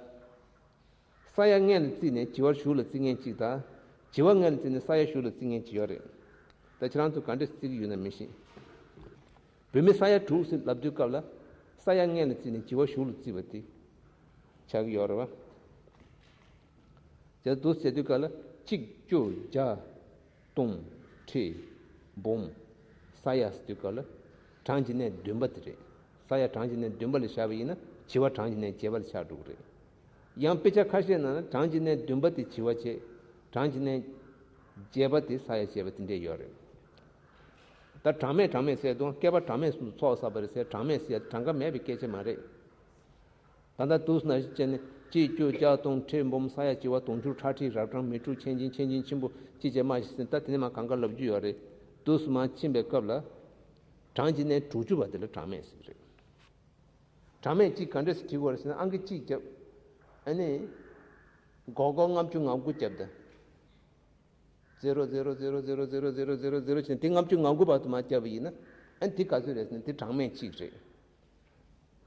ས་ཡ་ལྔ་ལ་བརྩིས་ནས་བྱེ་བ་གཞུག་ལ་བརྩི་མཁན་གཅིག་དང་། བྱེ་བ་ལྔ་ལ་བརྩིས་ནས་ས་ཡ་གཞུག་ལ་བརྩི་མཁན་གཅིག་ཡོད་རེད། ད་ཁྱེད་རང་ཚོ་ག་འདྲས་བརྩི་གི་ཡོད་ན་མི་ཤེས། བོད་མི་ས་ཡ་དྲུག་ཟེར་ལབ་དུས་སྐབས་ལ་ས་ཡ་ལྔ་ལ་བརྩིས་ནས་བྱེ་བ་གཞུག་ལ་བརྩིས་པ་དེ་ཆགས་ཀྱི་ཡོད་རེད་བ། བྱས་འདུག་ཟེར་དུས་སྐབས་ལ་གཅིག་བཅུ་བརྒྱ། སྟོང་། ཁྲི། འབུམ། ས་ཡ་ཟེར་དུས་སྐབས་ལ་གྲངས་ཀྱི་གནས་བདུན་པ་དེ་རེད། ས་ཡ་གྲངས་ཀྱི་གནས་བདུན་པ་ལ་བཞག་པ་ཡིན་ན་བྱེ་བ་གྲངས་ཀྱི་གནས་བརྒྱད་པ་ལ་ཆགས་འགྲོ་གི་རེད། ཡང་དཔེ་ཆ་ཁ་ཤས་ནང་ན་གྲངས་ཀྱི་གནས་བདུན་པ་དེ་བྱེ་བ་བྱས། གྲངས་ཀྱི་གནས་བརྒྱད་པ་དེ་ས་ཡ་བྱས་པ་དེ་འདྲས་ཡོད་རེད། ད་གྲངས་མེད་གྲངས་མེད་ཟེར་དུས་བསྐལ་པ་གྲངས་མེད་གསུམ་དུ་ཚོགས་བསགས་པ་རེད་ཟེར། གྲངས་མེད་ཟེར་ཡ་དེ་གྲངས་ཀ་མེད་པའི་སྐད་ཆ་མ་རེད། ད་ལྟ་འདུག་ཟེར་ན་བྱས་ནས་གཅིག་བཅུ་བརྒྱ་སྟོང་ཁྲི་འབུམ་ས་ཡ་བྱེ་བ་དུང་ཕྱུར་ཁྲག་ཁྲིག་རབ་གྲངས་མི་འཁྲུགས་ཆེན་ཆེན་ཆེན་ཆེན་ཆེན་པོ་ཅི་བྱས་མ་ཞིག་ཟེར། ད་དེ་ནས་མ་གང་ག་ལབ་རྒྱུ་ཡོད་རེད། འདུག་ཟེར་མ་ཕྱིན་པའི་སྐབས་ལ། གྲངས་ཀྱི་གནས་དྲུག་ཅུ་པ་དེ་ལ་གྲངས་མེད་ཟེར་གྱི་རེད། གྲངས་མེད་གཅིག་ག་འདྲས་སེ་བྲིས་དགོས་རེད་ཟེར་ན་ཨང་ཀི་གཅིག་བརྒྱབ། ཨ་ནི། སྒོར་སྒོར་ལྔ་བཅུ་ང་དགུ་བརྒྱབ་དང་། ཟེ་རོ་ཟེ་རོ་ཟེ་རོ་ཟེ་རོ་ཟེ་རོ་ཟེ་རོ་ཟེ་རོ་ཟེ་རོ་བྱས་ནས་དེ་ལྔ་བཅུ་ང་དགུ་བར་དུ་མར་བརྒྱབ་པ་ཡིན་ན། ཨ་ནི་དེ་ག་ཚོད་རེད་ཟེར་ན་དེ་གྲངས་མེད་གཅིག་རེད།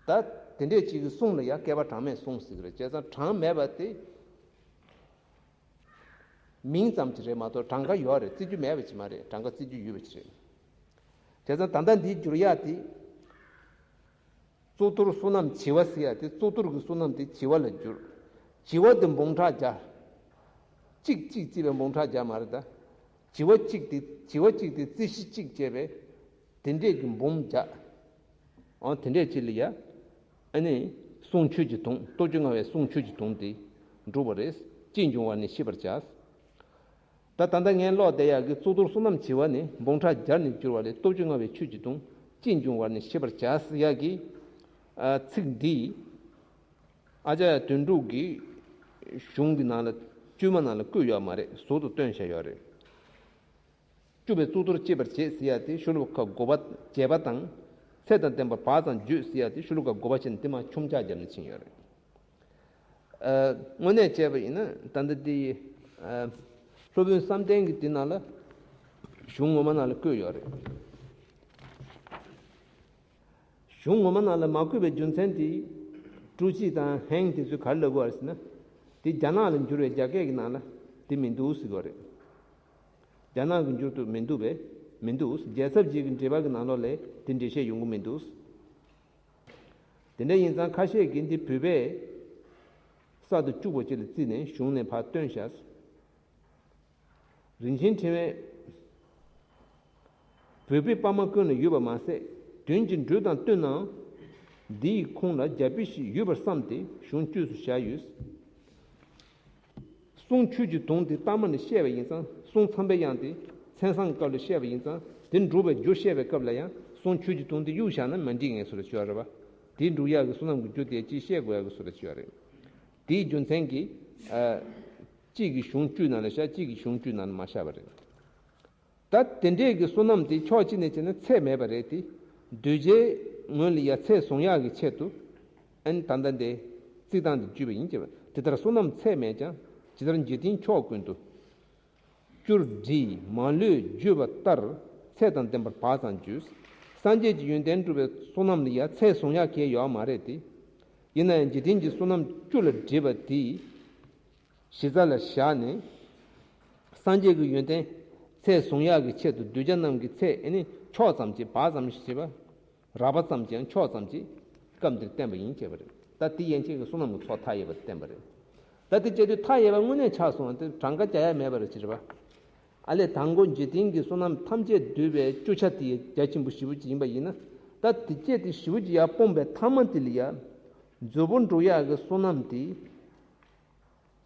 ད་དེ་འདྲས་གཅིག་གི་གསུང་ལ་ཡང་བསྐལ་པ་གྲངས་མེད་གསུང་ཟེར་གི་རེད། བྱས་ཙང་གྲངས་མེད་པ་དེ་མིང་ཙམ་གྱི་རེད་མ་གཏོགས་གྲངས་ཀ་ཡོད་རེད། བརྩི་རྒྱུ་མེད་པ་ཅིག་མ་རེད། གྲངས་ཀ་བརྩི་རྒྱུ་ཡོད་པ་ཅིག་རེད། བྱས་ཙང་ད་ལྟ་འདིའི་འགྱུར་ཡག་དེ། གཙུག་ཏོར་བསོད་ནམས་བྱེ་བ་ཟེར་ཡ་དེ་གཙུག་ཏོར་གྱི་བསོད་ནམས་དེ་བྱེ་བ་ལ་བསྒྱུར། བྱེ་བ་དེ་འབུམ་ཕྲག་བརྒྱ། གཅིག་གཅིག་བརྩིས་པའི་འབུམ་ཕྲག་བརྒྱ་མ་རེད་ད། བྱེ་བ་གཅིག་དེ་བྱེ་བ་གཅིག་དེ་རྩིས་གཞི་གཅིག་བྱས་པས། དེ་འདྲས་ཀྱི་འབུམ་བརྒྱ། ཨང་དེ་འདྲས་གཅིག་ལ་ཡ། ཨ་ནི། གསུང་ཆོས་ཀྱི་དུང་། སྟོབས་བཅུ་མངའ་བའི་གསུང་ཆོས་ཀྱི་དུང་དེ་འགྲུབ་པ་རེད། ཅི་འབྱུང་བར་ནི་ཤེས་པར་བྱ། ད་ད་ལྟ་ངས་ཀློག་བསྡད་ཡག་གི་གཙུག་ཏོར་བསོད་ནམས་བྱེ་བ་ནི་འབུམ་ཕྲག་བརྒྱར་ནི་འགྱུར་བ་ལས། སྟོབས་བཅུ་མངའ་བའི་ཆོས་ཀྱི་དུང་། ཅི་འབྱུང་བར་ནི་ཤེས་པར་བྱ་ཟེར་ཡག་གི། ཨ། ཚིག་འདི། ཨ་ཙརྱ་དོན་གྲུབ་ཀྱི་གཞུང་གི་ནང་ལ། བཅོས་མ་ནང་ལ་བཀོད་ཡོད་མ་རེད། ཟུར་དུ་བཏོན་བཞག་ཡོད་རེད། སྐྱོབ་པའི་གཙུག་ཏོར་བཅིབས་པར་བྱེད་ཟེར་ཡ་དེ་ཤོ་ལོ་ཀ་དགུ་པ་བརྒྱད་པ་དང་། ཚད་དང་ལྡན་པ་བག་ཙམ་བརྗོད་ཟེར་ཡ་དེ་ཤོ་ལོ་ཀ་དགུ་པ་བྱས་ནས་དེ་མར་ཆུང་ཆག་བརྒྱབ་ནས་ཕྱིན་ཡོད་རེད། ཨ། དངོས་གནས་བྱས་པ་ཡིན་ན་ད་ལྟ་དེ། ཨ། སློབ་དཔོན་བསམ་གཏན་གྱི་དེ་ནང་ལ། གཞུང་ངོ་མ་ནང་ལ་བཀོད་ཡོད་རེད། གཞུང་ངོ་མ་ནང་ལ་མ་བཀོད་པའི་རྒྱུ་མཚན་དེ། ཀྲུའུ་ཅི་དང་ཧེང་དེ་ཚོས་ག་རེ་ལབ་དགོས་རེད་ཟེར་ན། དེ་རྒྱ་ནག་ལ་འགྱུར་བའི་རྒྱ་སྐད་ཀྱི་ནང་ལ་དེ་མི་འདུག་ཟེར་གྱི་ཡོད་རེད། རྒྱ་ནག་གི་འགྱུར་དུ་མི་འདུག་པས། མི་འདུག། རྒྱལ་ཚབ་རྗེ་གི་འགྲེལ་པ་གི་ནང་ལོགས་ལ་དེ་འགྲེལ་བཤད་ཡོང་གི་མི་འདུག། དེ་འདྲ་ཡིན་ཙང་ཁ་ཤས་ཀྱིས་འདི་བོད་པས་ གསར་དུ་བཅུག་པ་ཅིག་ལ་བརྩིས་ནས་གཞུང་ནས་ཕར་བཏོན་བཞག་རིན་ཆེན་ཕྲེང་བས། བོད་པའི་དཔའ་མ་ཀུན་ལ་ཡོད་པ་མ་ཟད། དོན་གྱི་འགྲོས་དང་བསྟུན་ནའང་། འདིའི་ཁོངས་ལ་རྒྱ་དཔེ་ཞིག་ཡོད་པར་བསམས་ཏེ་གཞུང་བཅོས་སུ་བཞག་ཡོད། གསུང་ཆོས་ཀྱི་དུང་དེ་གཏའ་མ་ནས་བཤད་པ་ཡིན་ཙང་། གསུང་མཚམས་པའི་དབྱངས་དེ་མཚན་བཟང་གི་སྐབས་ལ་བཤད་པ་ཡིན་ཙང་། དེ་འགྲུབ་པའི་རྒྱུ་བཤད་པའི་སྐབས་ལ་ཡང་གསུང་ཆོས་ཀྱི་དུང་དེ་གཡུག་བཞག་ན་མ་འགྲིག་ངེས་སུ་རེ་ཆོད་རེད་པ། དེ་འགྲུབ་ཡག་གི་བསོད་ནམས་ཀྱི་རྒྱུ་དེ་ཅིག་བཤད་དགོས་ཡག་གི་སུ་རེ་ཆོད་རེད། དེའི་རྒྱུ་མཚན་གྱིས། ཨ། གཅིག་གིས་གཞུང་བཅུའི་ནང་ལ་བཞག་གཅིག་གིས་གཞུང་བཅུའི་ནང་ལ་མ་བཞག་པ་རེད། ད་དེ་འདྲས་ཀྱི་བསོད་ནམས་དེ་ཕྱོགས་གཅིག་ནས་བྱས་ན་ཚད་མེད་པ་རེད་དེ། གདུལ་བྱའི་ངོས་ལ་ཡ་ཚད་བཟུང་ཡག་གི་ཆེད་དུ། ཨན་ད་ལྟ་འདི་རྩིས་སྟངས་དེ་བརྒྱུད་པ་ཡིན་གྱི། དེ་ལྟར་བསོད་ནམས་ཚད་མེད་ཀྱང་། ཇི་ལྟར་འཇིག་རྟེན་ཕྱོགས་ཀུན་ཏུ། སྐྱུར་བྲིས་མ་ལུས་བརྗོད་པ་ལྟར། ཚད་དང་ལྡན་པར་བག་ཙམ་བརྗོད། སངས་རྒྱས་ཀྱི་ཡོན་ཏན་སྒྲུབ་པའི་བསོད་ནམས་ལ་ཡ་ཚད་བཟུང་ཡག་གི་ཡོད་མ་རེད་དེ། ཡིན་ན་ཡང་འཇིག་རྟེན་གྱི་བསོད་ནམས་བཅུ་ལ་བསྒྲིལ་བ་དེ། གཞི་རྩ་ལ་བཞག་ནས། སངས་རྒྱས་ཀྱི་ཡོན་ཏན་ཚད་བཟུང་ཡག་གི་ཆེད་དུ་གདུལ་བྱ་རྣམས་ཀྱི་ཚད་ཨེ་ནི་ཕྱོགས་ཙམ་གྱིས་བག་ཙམ་ཞེས་བྱ་བ། རགས་པ་ཙམ་གྱིས་ཡང་ཕྱོགས་ཙམ་གྱིས་སྐབས་འདིར་བསྟན་པ་ཡིན་བྱས་པ་རེད། ད་དེ་ཡན་ཆད་ཀྱི་བསོད་ནམས་ཀྱི་ཚོགས་མཐའ་ཡས་པ་བསྟན་པ་རེད། ད་དེ་བྱས་དུས་མཐའ་ཡས་པ་དངོས་གནས་ཆགས་སོང་བ་དེ་གྲངས་ཀ་རྒྱག་ཡ་མེད་པ་རེད་ཅེས་རེད་པ། ཨ་ལས་དང་པོ་འཇིག་རྟེན་གྱི་བསོད་ནམས་ཐམས་ཅད་བསྡུས་པའི་བཅུ་ཆ་དེ་རྒྱ་ཆེན་པོ་ཞེ་པོ་ཅིག་ཡིན་པ་ཡིན་ན། ད་དེ་བཅས་དེ་ཞེ་པོ་ཅིག་ཡར་སྤུངས་པའི་ཐ་མ་དེ་ལ་ཡ། མཛོད་སྤུ་འགྲོ་ཡག་གི་བསོད་ནམས་དེ།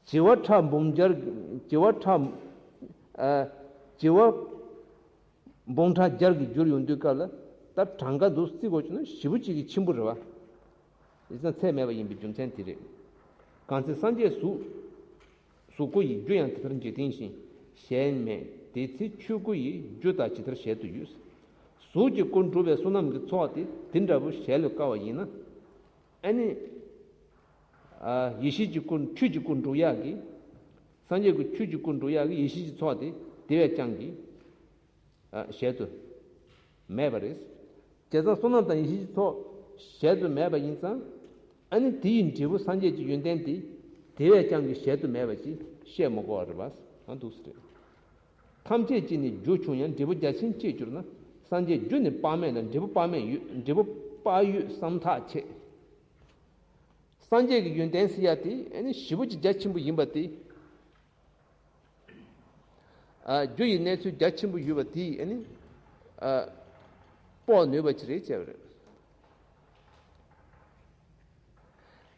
བྱེ་བ་ཕྲག་འབུམ་བརྒྱར། བྱེ་བ་ཕྲག་ཨ། བྱེ་བ་འབུམ་ཕྲག་བརྒྱར་གྱི་འགྱུར་ཡོང་དུས་སྐབས་ལ། ད་གྲངས་ཀ་འདུག་རྩིས་དགོས་བྱུང་ན་ཞེ་པོ་ཅིག་གི་ཆེན་པོ་རེད་བ། ཡིན་ཙང་ཚད་མེད་པ་ཡིན་པའི་རྒྱུ་མཚན་དེ་རེད། གང་ཚེ་སངས་རྒྱས་གཟུགས། གཟུགས་སྐུ་ཡི་རྒྱུ་ཡང་དེ་ལྟར་འཇིག་རྟེན་བཞིན། གཞན་མེད་དེ་ཚེ་ཆོས་སྐུ་ཡི། རྒྱུ་དག་ཇི་ལྟར་གཞལ་དུ་ཡོད། གཟུགས་ཀྱི་སྐུ་འགྲུབ་པའི་བསོད་ནམས་ཀྱི་ཚོགས་དེ་དེ་འདྲ་བོ་གཞལ་ལ་དཀའ་བ་ཡིན་ན། ཨ་ནི། ཨ། ཡེ་ཤེས་ཀྱི་སྐུ། ཆོས་ཀྱི་སྐུ་འགྲུབ་ཡག་གི། སངས་རྒྱས་ཀྱི་ཆོས་ཀྱི་སྐུ་འགྲུབ་ཡག་གི་ཡེ་ཤེས་ཀྱི་ཚོགས་དེ་དེ་བས་ཀྱང་གི། ཨ། གཞལ་དུ་མེད་པ་རེད། བྱས་ཙང་བསོད་ནམས་དང་ཡེ་ཤེས་ཀྱི་ཚོགས་གཞལ་དུ་མེད་པ་ཡིན་ཙང་། ཨ་ནི་དེ་ཡི་འབྲས་བུ་སངས་རྒྱས་ཀྱི་ཡོན་ཏན་དེ་དེ་བས་ཀྱང་གི་གཞལ་དུ་མེད་པ་ཅིག་བཤད་མི་དགོས་པ་རེད་པ། ཨ། འདུག་སེ་རེད། ཐམས་ཅད་ཀྱི་ནི་རྒྱུ་ཆུང་ཡང་། འབྲས་བུ་རྒྱ་ཆེན་ཅིག་གྱུར་ན། སངས་རྒྱས་རྒྱུ་ནི་དཔག་མེད་ལ། འབྲས་བུ་དཔག་མེད་ཡོད། འབྲས་བུ་དཔག་ཡོད་བསམ་ཐག་ཆད། སངས་རྒྱས་ཀྱི་ཡོན་ཏན་ཟེར་ཡ་དེ་ཨ་ནི་ཞེ་པོ་ཅིག་རྒྱ་ཆེན་པོ་ཡིན་པ་དེ། ཨ། རྒྱུ་ཡི་གནས་ཚུལ་རྒྱ་ཆེན་པོ་ཡོད་པ་དེ་ཨ་ནི། ཨ། དཔོག་ནུས་པ་ཅིག་རེད་བྱས་པ་རེད།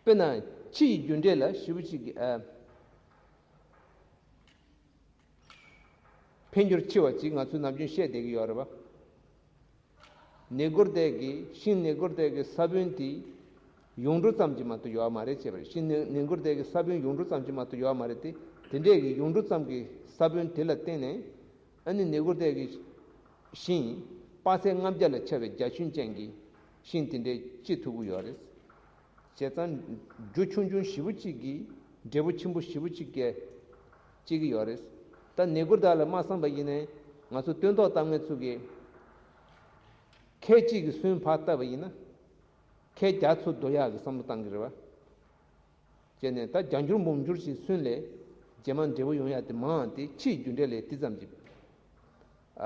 དཔེར་ན་ཕྱི་ཡི་རྒྱུ་འབྲས་ལ་ཞེ་པོ་ཅིག་གི། ཨ། འཕེལ་འགྱུར་ཆེ་བ་ཅིག་ང་ཚོས་ནམ་རྒྱུན་བཤད་བསྡད་ཀྱི་ཡོད་རེད་པ། ནི་གུར་དེ་གི། ཤིང་ནི་གུར་དེ་གི་ས་བོན་དེ་ཡུངས་འབྲུ་ཙམ་གྱིས་མ་གཏོགས་ཡོད་མ་རེད་བྱས་པ་རེད། ཤིང་ནི་ནི་གུར་དེ་གི་ས་བོན་ཡུངས་འབྲུ་ཙམ་གྱིས་མ་གཏོགས་ཡོད་མ་རེད་དེ། དེ་འདྲས་ཀྱི་ཡུངས་འབྲུ་ཙམ་གྱི་ས་བོན་དེ་ལ་བརྟེན་ནས། ཨ་ནི་ནི་གུར་དེ་གི་ཤིང་དཔག་ཚད་ལྔ་བརྒྱ་ལ་ཁྱབ་པའི་རྒྱ་ཁྱོན་ཅན་གྱི་ཤིང་དེ་འདྲས་སྐྱེ་ཐུབ་ཀྱི་ཡོད་རེད། བྱས་ཙང་རྒྱུ་ཆུང་ཆུང་ཞེ་པོ་གཅིག་གིས་འབྲས་བུ་ཆེན་པོ་ཞེ་པོ་གཅིག་སྐྱེ་སྐྱེ་གི་ཡོད་རེད། ད་ནི་གུར་དག་ལ་མ་བསམ་པ་ཡིན་ནའི་ང་ཚོ་སྟོན་ཐོག་གཏམ་མཁན་ཚོ་གིས་ཁལ་གཅིག་གི་སོན་ཕར་བཏབ་པ་ཡིན་ན་ཁལ་བརྒྱ་ཚུར་བསྡུ་ཡག་གི་བསམ་བློ་བཏང་གི་རེད་བ། བྱས་ནས་ད་བརྒྱ་འགྱུར་འབུམ་འགྱུར་ཞིག་སོན་ལས་རྗེས་མ་འབྲས་བུ་ཡོང་ཡག་དེ་མང་དེ་ཕྱིའི་རྒྱུ་འབྲས་ལས་དེ་ཙམ་གྱིས་ཨ་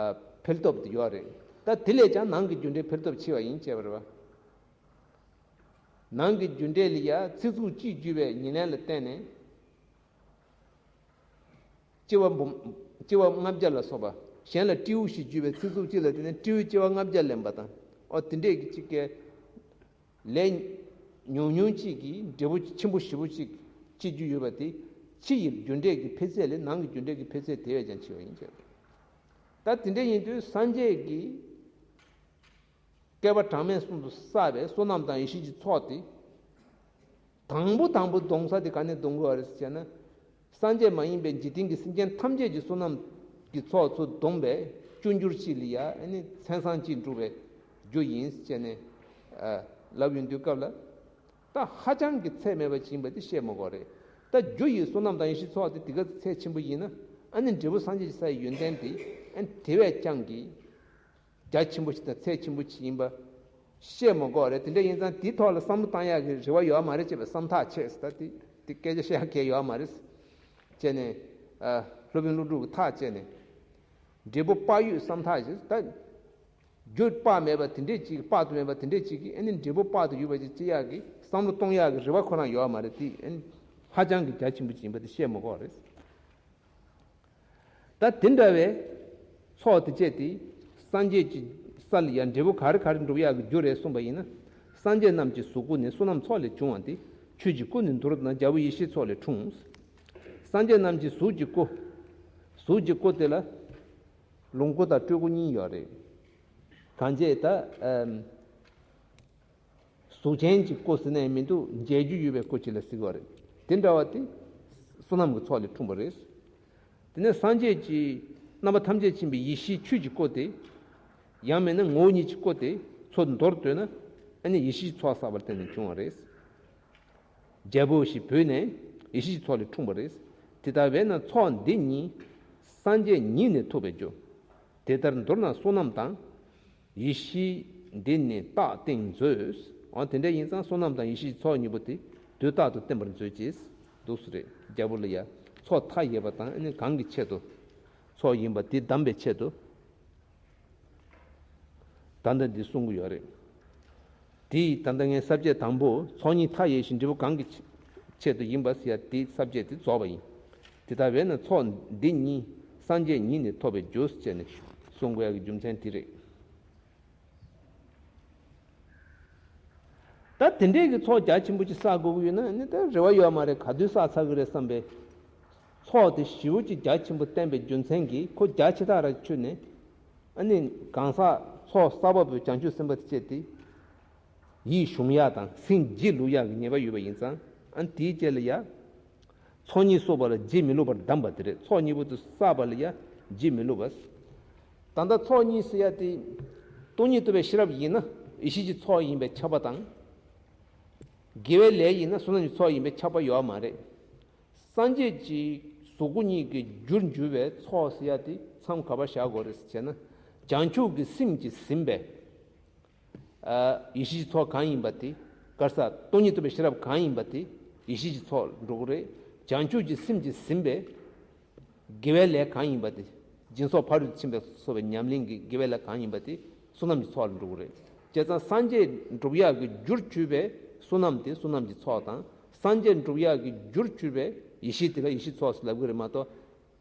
འཕེལ་སྟོབས་དེ་ཡོད་རེད། ད་དེ་ལས་ཀྱང་ནང་གི་རྒྱུ་འབྲས་འཕེལ་སྟོབས་ཆེ་བ་ཡིན་བྱས་པ་རེད་བ། ནང་གི་རྒྱུ་འབྲས་ལ་ཡ་ཚིག་རྩུབ་གཅིག་བརྒྱུད་པའི་ཉེར་ལེན་ལ་བརྟེན་ནས། སྐྱེ་བ་འབུམ། སྐྱེ་བ་ལྔ་བརྒྱ་ལ་སོགས་པ། གཞན་ལ་སྤྲེའུ་ཞིག་བརྒྱུད་པའི་ཚིག་རྩུབ་གཅིག་ལ་བརྟེན་ནས་སྤྲེའུའི་སྐྱེ་བ་ལྔ་བརྒྱ་ལེན་པ་དང་། ཨོ་དེ་འདྲས་ཀྱི་གཅིག་གི་ལས་ཉུང་ཉུང་གཅིག་གིས་འབྲས་བུ་ཆེན་པོ་ཞེ་པོ་གཅིག་སྐྱེ་རྒྱུ་ཡོད་པ་དེ། ཕྱི་ཡི་རྒྱུ་འབྲས་ཀྱི་འཕེལ་ཚད་ལས་ནང་གི་རྒྱུ་འབྲས་ཀྱི་འཕེལ་ཚད་དེ་བས་ཀྱང་ཆེ་བ་ཡིན་ཀྱང་། ད་དེ་འདྲས་ཡིན་དུས་སངས་རྒྱས་ཀྱིས། བསྐལ་པ་གྲངས་མེད་གསུམ་དུ་བསགས་པའི་བསོད་ནམས་དང་ཡེ་ཤེས་ཀྱི་ཚོགས་དེ། དང་པོ་དང་པོ་ལྡོང་ས་དེ་ག་ནས་ལྡོང་དགོས་པ་རེད་ཟེར་ན། སངས་རྒྱས་མ་ཡིན་པའི་འཇིག་རྟེན་གྱི་སེམས་ཅན་ཐམས་ཅད་ཀྱི་བསོད་ནམས་ཀྱི་ཚོགས་ཚུར་བསྡོམས་པས་བཅུ་འགྱུར་གཅིག་ལ་ཡ་ཨ་ནི་མཚན་བཟང་གཅིག་འགྲུབ་པའི་རྒྱུ་ཡིན་ཟེར་ནས་ལབ་ཡོང་དུས་སྐབས་ལ། ད་ཧ་ཅང་གི་ཚད་མེད་པ་ཅིག་ཡིན་པ་དེ་བཤད་མི་དགོས་རེད། ད་རྒྱུ་ཡི་བསོད་ནམས་དང་ཡེ་ཤེས་ཚོགས་དེ་དེ་ག་ཚད་ཆེན་པོ་ཡིན་ན། ཨ་ནི་འབྲས་བུ་སངས་རྒྱས་ཀྱི་ས་ཡི་ཡོན་ཏན་དེ་ཨ་ནི་དེ་བས་ཀྱང་གི་རྒྱ་ཆེན་པོ་ཞིག་དང་ཚད་ཆེན་པོ་ཞིག་ཡིན་པ་བཤད་མ་དགོས་རེད། དེ་འདྲ་ཡིན་ཙང་དེའི་ཐོག་ལ་བསམ་བློ་བཏང་ཡག་གི་རེ་བ་ཡོད་མ་རེད་ཅེས་པའི་བསམ་ཐག་ཆད་ཟེར། ད་དེ་དེ་སྐད་ཆ་བཤད་ཡག་གལ་ཡོད་མ་རེད་ཅེས་ནས། ཨ། སློབ་དཔོན་ཀླུ་སྒྲུབ་ཀྱིས་ཐག་བཅད་ནས། འབྲས་བུ་དཔག་ཡོད་བསམ་ཐག་ཆད་ཟེར། ད་རྒྱུ་དཔག་མེད་པ་དེ་འདྲས་ཅིག་དཔག་ཏུ་མེད་པ་དེ་འདྲས་ཅིག་གིས་ཨ་ནི་འབྲས་བུ་དཔག་ཏུ་ཡོད་པ་ཅིག་སྐྱེ་ཡག་གི་བསམ་བློ་གཏོང་ཡག་གི་རེ་བ་ཁོ་རང་ཡོད་མ་རེད། དེ་ཨ་ནི་ ཧ་ཅང་གི་རྒྱ་ཆེན་པོ་ཅིག་ཡིན་པ་དེ་བཤད་མི་དགོས་རེད། ད་དེ་འདྲ་བའི་ཚོགས་དེ་བཅས་ཏེ་སངས་རྒྱས་ཀྱི་ས་ལ་ཡང་འབྲས་བུ་ག་རེ་ག་རེ་འགྲུབ་ཡག་གི་རྒྱུ་རེད་གསུངས་པ་ཡིན་ན། སངས་རྒྱས་རྣམས་ཀྱི་གཟུགས་སྐུ་ནི་བསོད་ནམས་ཚོགས་ལས་བྱུང་བ་སྟེ། ཆོས་ཀྱི་སྐུ་ནི་མདོར་ན་རྒྱལ་པོ་ཡེ་ཤེས་མཚོ་ལས་འཁྲུངས། སངས་རྒྱས་རྣམས་ཀྱི་གཟུགས་ཀྱི་སྐུ། གཟུགས་ཀྱི་སྐུ་དེ་ལ་ལོངས་སྐུ་དང་སྤྲུལ་སྐུ་གཉིས་ཡོད་རེད། གང་བྱས་ད་ཨམ། གཟུགས་ཅན་གྱི་སྐུ་ཟེར་ནའི་མི་འདུག་མཇལ་རྒྱུ་ཡོད་པའི་སྐུ་ཅིག་ལ་ཟེར་གྱི་ཡོད་རེད། དེ་འདྲ་བ་དེ་བསོད་ནམས་ཀྱི་ཚོགས་ལས་འཁྲུངས་པ་རེད། དེ་ནས་སངས་རྒྱས་ཀྱི་རྣམ་པ་ཐམས་ཅད་མཁྱེན་པའི་ཡེ་ཤེས་ཆོས་ཀྱི་སྐུ་དེ། ཡང་མིན་ན་ངོ་བོ་ཉིད་ཀྱི་སྐུ་དེ་ཚུར་མདོར་བསྡུས་ན། ཨ་ནི་ཡེ་ཤེས་ཀྱི་ཚོགས་བསགས་པར་བརྟེན་ནས་བྱུང་བ་རེད། རྒྱལ་པོ་ཞེས་བོས་ནས་ཡེ་ཤེས་ཀྱི་ཚོགས་ལས་འཁྲུངས་པ་རེད། དེ་ལྟ་བས་ན་ཚོགས་འདི་ཉིད་སངས་རྒྱས་ཉིད་ནས་ཐོབ་པའི་རྒྱུ། དེ་ལྟར་མདོར་ན་བསོད་ནམས་དང་། ཡེ་ཤེས་འདི་ནི་རྟག་བརྟན་མཛོད། འོ་དེ་འདྲ་ཡིན་ཙང་བསོད་ནམས་དང་ཡེ་ཤེས་ཀྱི་ཚོགས་གཉིས་པོ་དེ་དུས་རྟག་ཏུ་བརྟན་པར་མཛོད་ཅེས་འདུག་སེ་རེད། རྒྱལ་པོ་ལ་ཡ་ཚོགས་མཐའ་ཡས་པ་དང་ཨ་ནི་གང་གི་ཆེད་དུ་ཚོགས་ཡིན་པ་དེ་གདམས་པའི་ཆེད་དུ། ད་ལྟ་འདི་གསུང་གི་ཡོད་རེད། དེས་ད་ལྟ་ངས་ས་བཅད་དང་པོ་ཚོགས་གཉིས་མཐའ་ཡས་ཤིང་འབྲས་བུ་གང་གི་ཆེད་དུ་ཡིན་པ་ཟེར་ཡ་དེའི་ས་བཅད་དེ་རྫོགས་པ་ཡིན། དེ་ལྟ་བས་ན་ཚོགས་འདི་ཉིད་སངས་རྒྱས་ཉིད་ནས་ཐོབ་པའི་རྒྱུ་ཟེར་ནས་གསུང་དགོས་ཡ་གི་རྒྱུ་མཚན་དེ་རེད། ད་དེ་འདྲས་ཀྱི་ཚོགས་རྒྱ་ཆེན་པོ་ཅིག་བསགས་དགོས་ཀྱི་ཡོད་ན་ནི་ད་རེ་བ་ཡོད་མ་རེད། ག་དུས་བསགས་ཚར་གི་རེད་བསམ་པའི་ཚོགས་དེ་ཞེ་པོ་ཅིག་རྒྱ་ཆེན་པོ་བསྟན་པའི་རྒྱུ་མཚན་གྱིས་ཁོ་རྒྱ་ཆེ་ཐག་ར་ཆོད་ནས། ཨ་ནི་གང་ཟག་ཚོགས་བསགས་པ་པོའི་བྱང་ཆུབ་སེམས་དཔའ་དེ་བཅས་དེ་ཡིད་གཞུང་ཡག་དང་སེམས་བརྗེ་ལུགས་ཡག་གི་ངེས་པ་ཡོད་པ་ཡིན་ཙང་། ཨ་ནི་དེའི་རྗེས་ལ་ཡ། ཚོགས་གཉིས་བསགས་པ་ལ་བརྗེ་མི་ལུགས་པར་གདམས་པ་དེ་རེད། ཚོགས་གཉིས་པོ་དེ་བསགས་པ་ལ་ཡ་བརྗེ་མི་ལུགས་པ། ད་ལྟ་ཚོགས་གཉིས་ཟེར་ཡ་དེ། སྟོང་ཉིད་རྟོགས་པའི་ཤེས་རབ་ཡིན་ན་ཡེ་ཤེས་ཀྱི་ཚོགས་ཡིན་པས་ཁྱབ་པ་དང་། དགེ་བའི་ལས་ཡིན་ན་བསོད་ནམས་ཀྱི་ཚོགས་ཡིན་པས་ཁྱབ་པ་ཡོད་མ་རེད། སངས་རྒྱས་ཀྱི་གཟུགས་སྐུ་གཉིས་ཀྱི་རྒྱུར་གྱུར་པའི་ཚོགས་ཟེར་ཡ་དེ་མཚམས་ག་པར་བཞག་དགོས་རེད་ཟེར་ན། བྱང་ཆུབ་ཀྱི་སེམས་ཀྱིས་ཟིན་པའི། ཨ། ཡེ་ཤེས་ཀྱི་ཚོགས་གང་ཡིན་པ་དེ། ག་རེ་ཟེར། སྟོང་ཉིད་རྟོགས་པའི་ཤེས་རབ་གང་ཡིན་པ་དེ་ཡེ་ཤེས་ཀྱི་ཚོགས་འགྲོ་གི་རེད། བྱང་ཆུབ་ཀྱི་སེམས་ཀྱིས་ཟིན་པའི་དགེ་བའི་ལས་གང་ཡིན་པ་དེ། སྦྱིན་སོགས་ཕ་རོལ་ཏུ་ཕྱིན་པ་སོགས་པའི་ཉམས་ལེན་གྱི་དགེ་བའི་ལས་གང་ཡིན་པ་དེ་བསོད་ནམས་ཀྱི་ཚོགས་ལ་འགྲོ་གི་རེད། བྱས་ཙང་སངས་རྒྱས་འགྲུབ་ཡག་གི་རྒྱུར་གྱུར་པའི་བསོད་ནམས་དེ་བསོད་ནམས་ཀྱི་ཚོགས་དང་། སངས་རྒྱས་འགྲུབ་ཡག་གི་རྒྱུར་གྱུར་པའི་ཡེ་ཤེས་དེ་ལ་ཡེ་ཤེས་ཚོགས་ཟེར་ལབ་གི་རེད་མ་གཏོགས།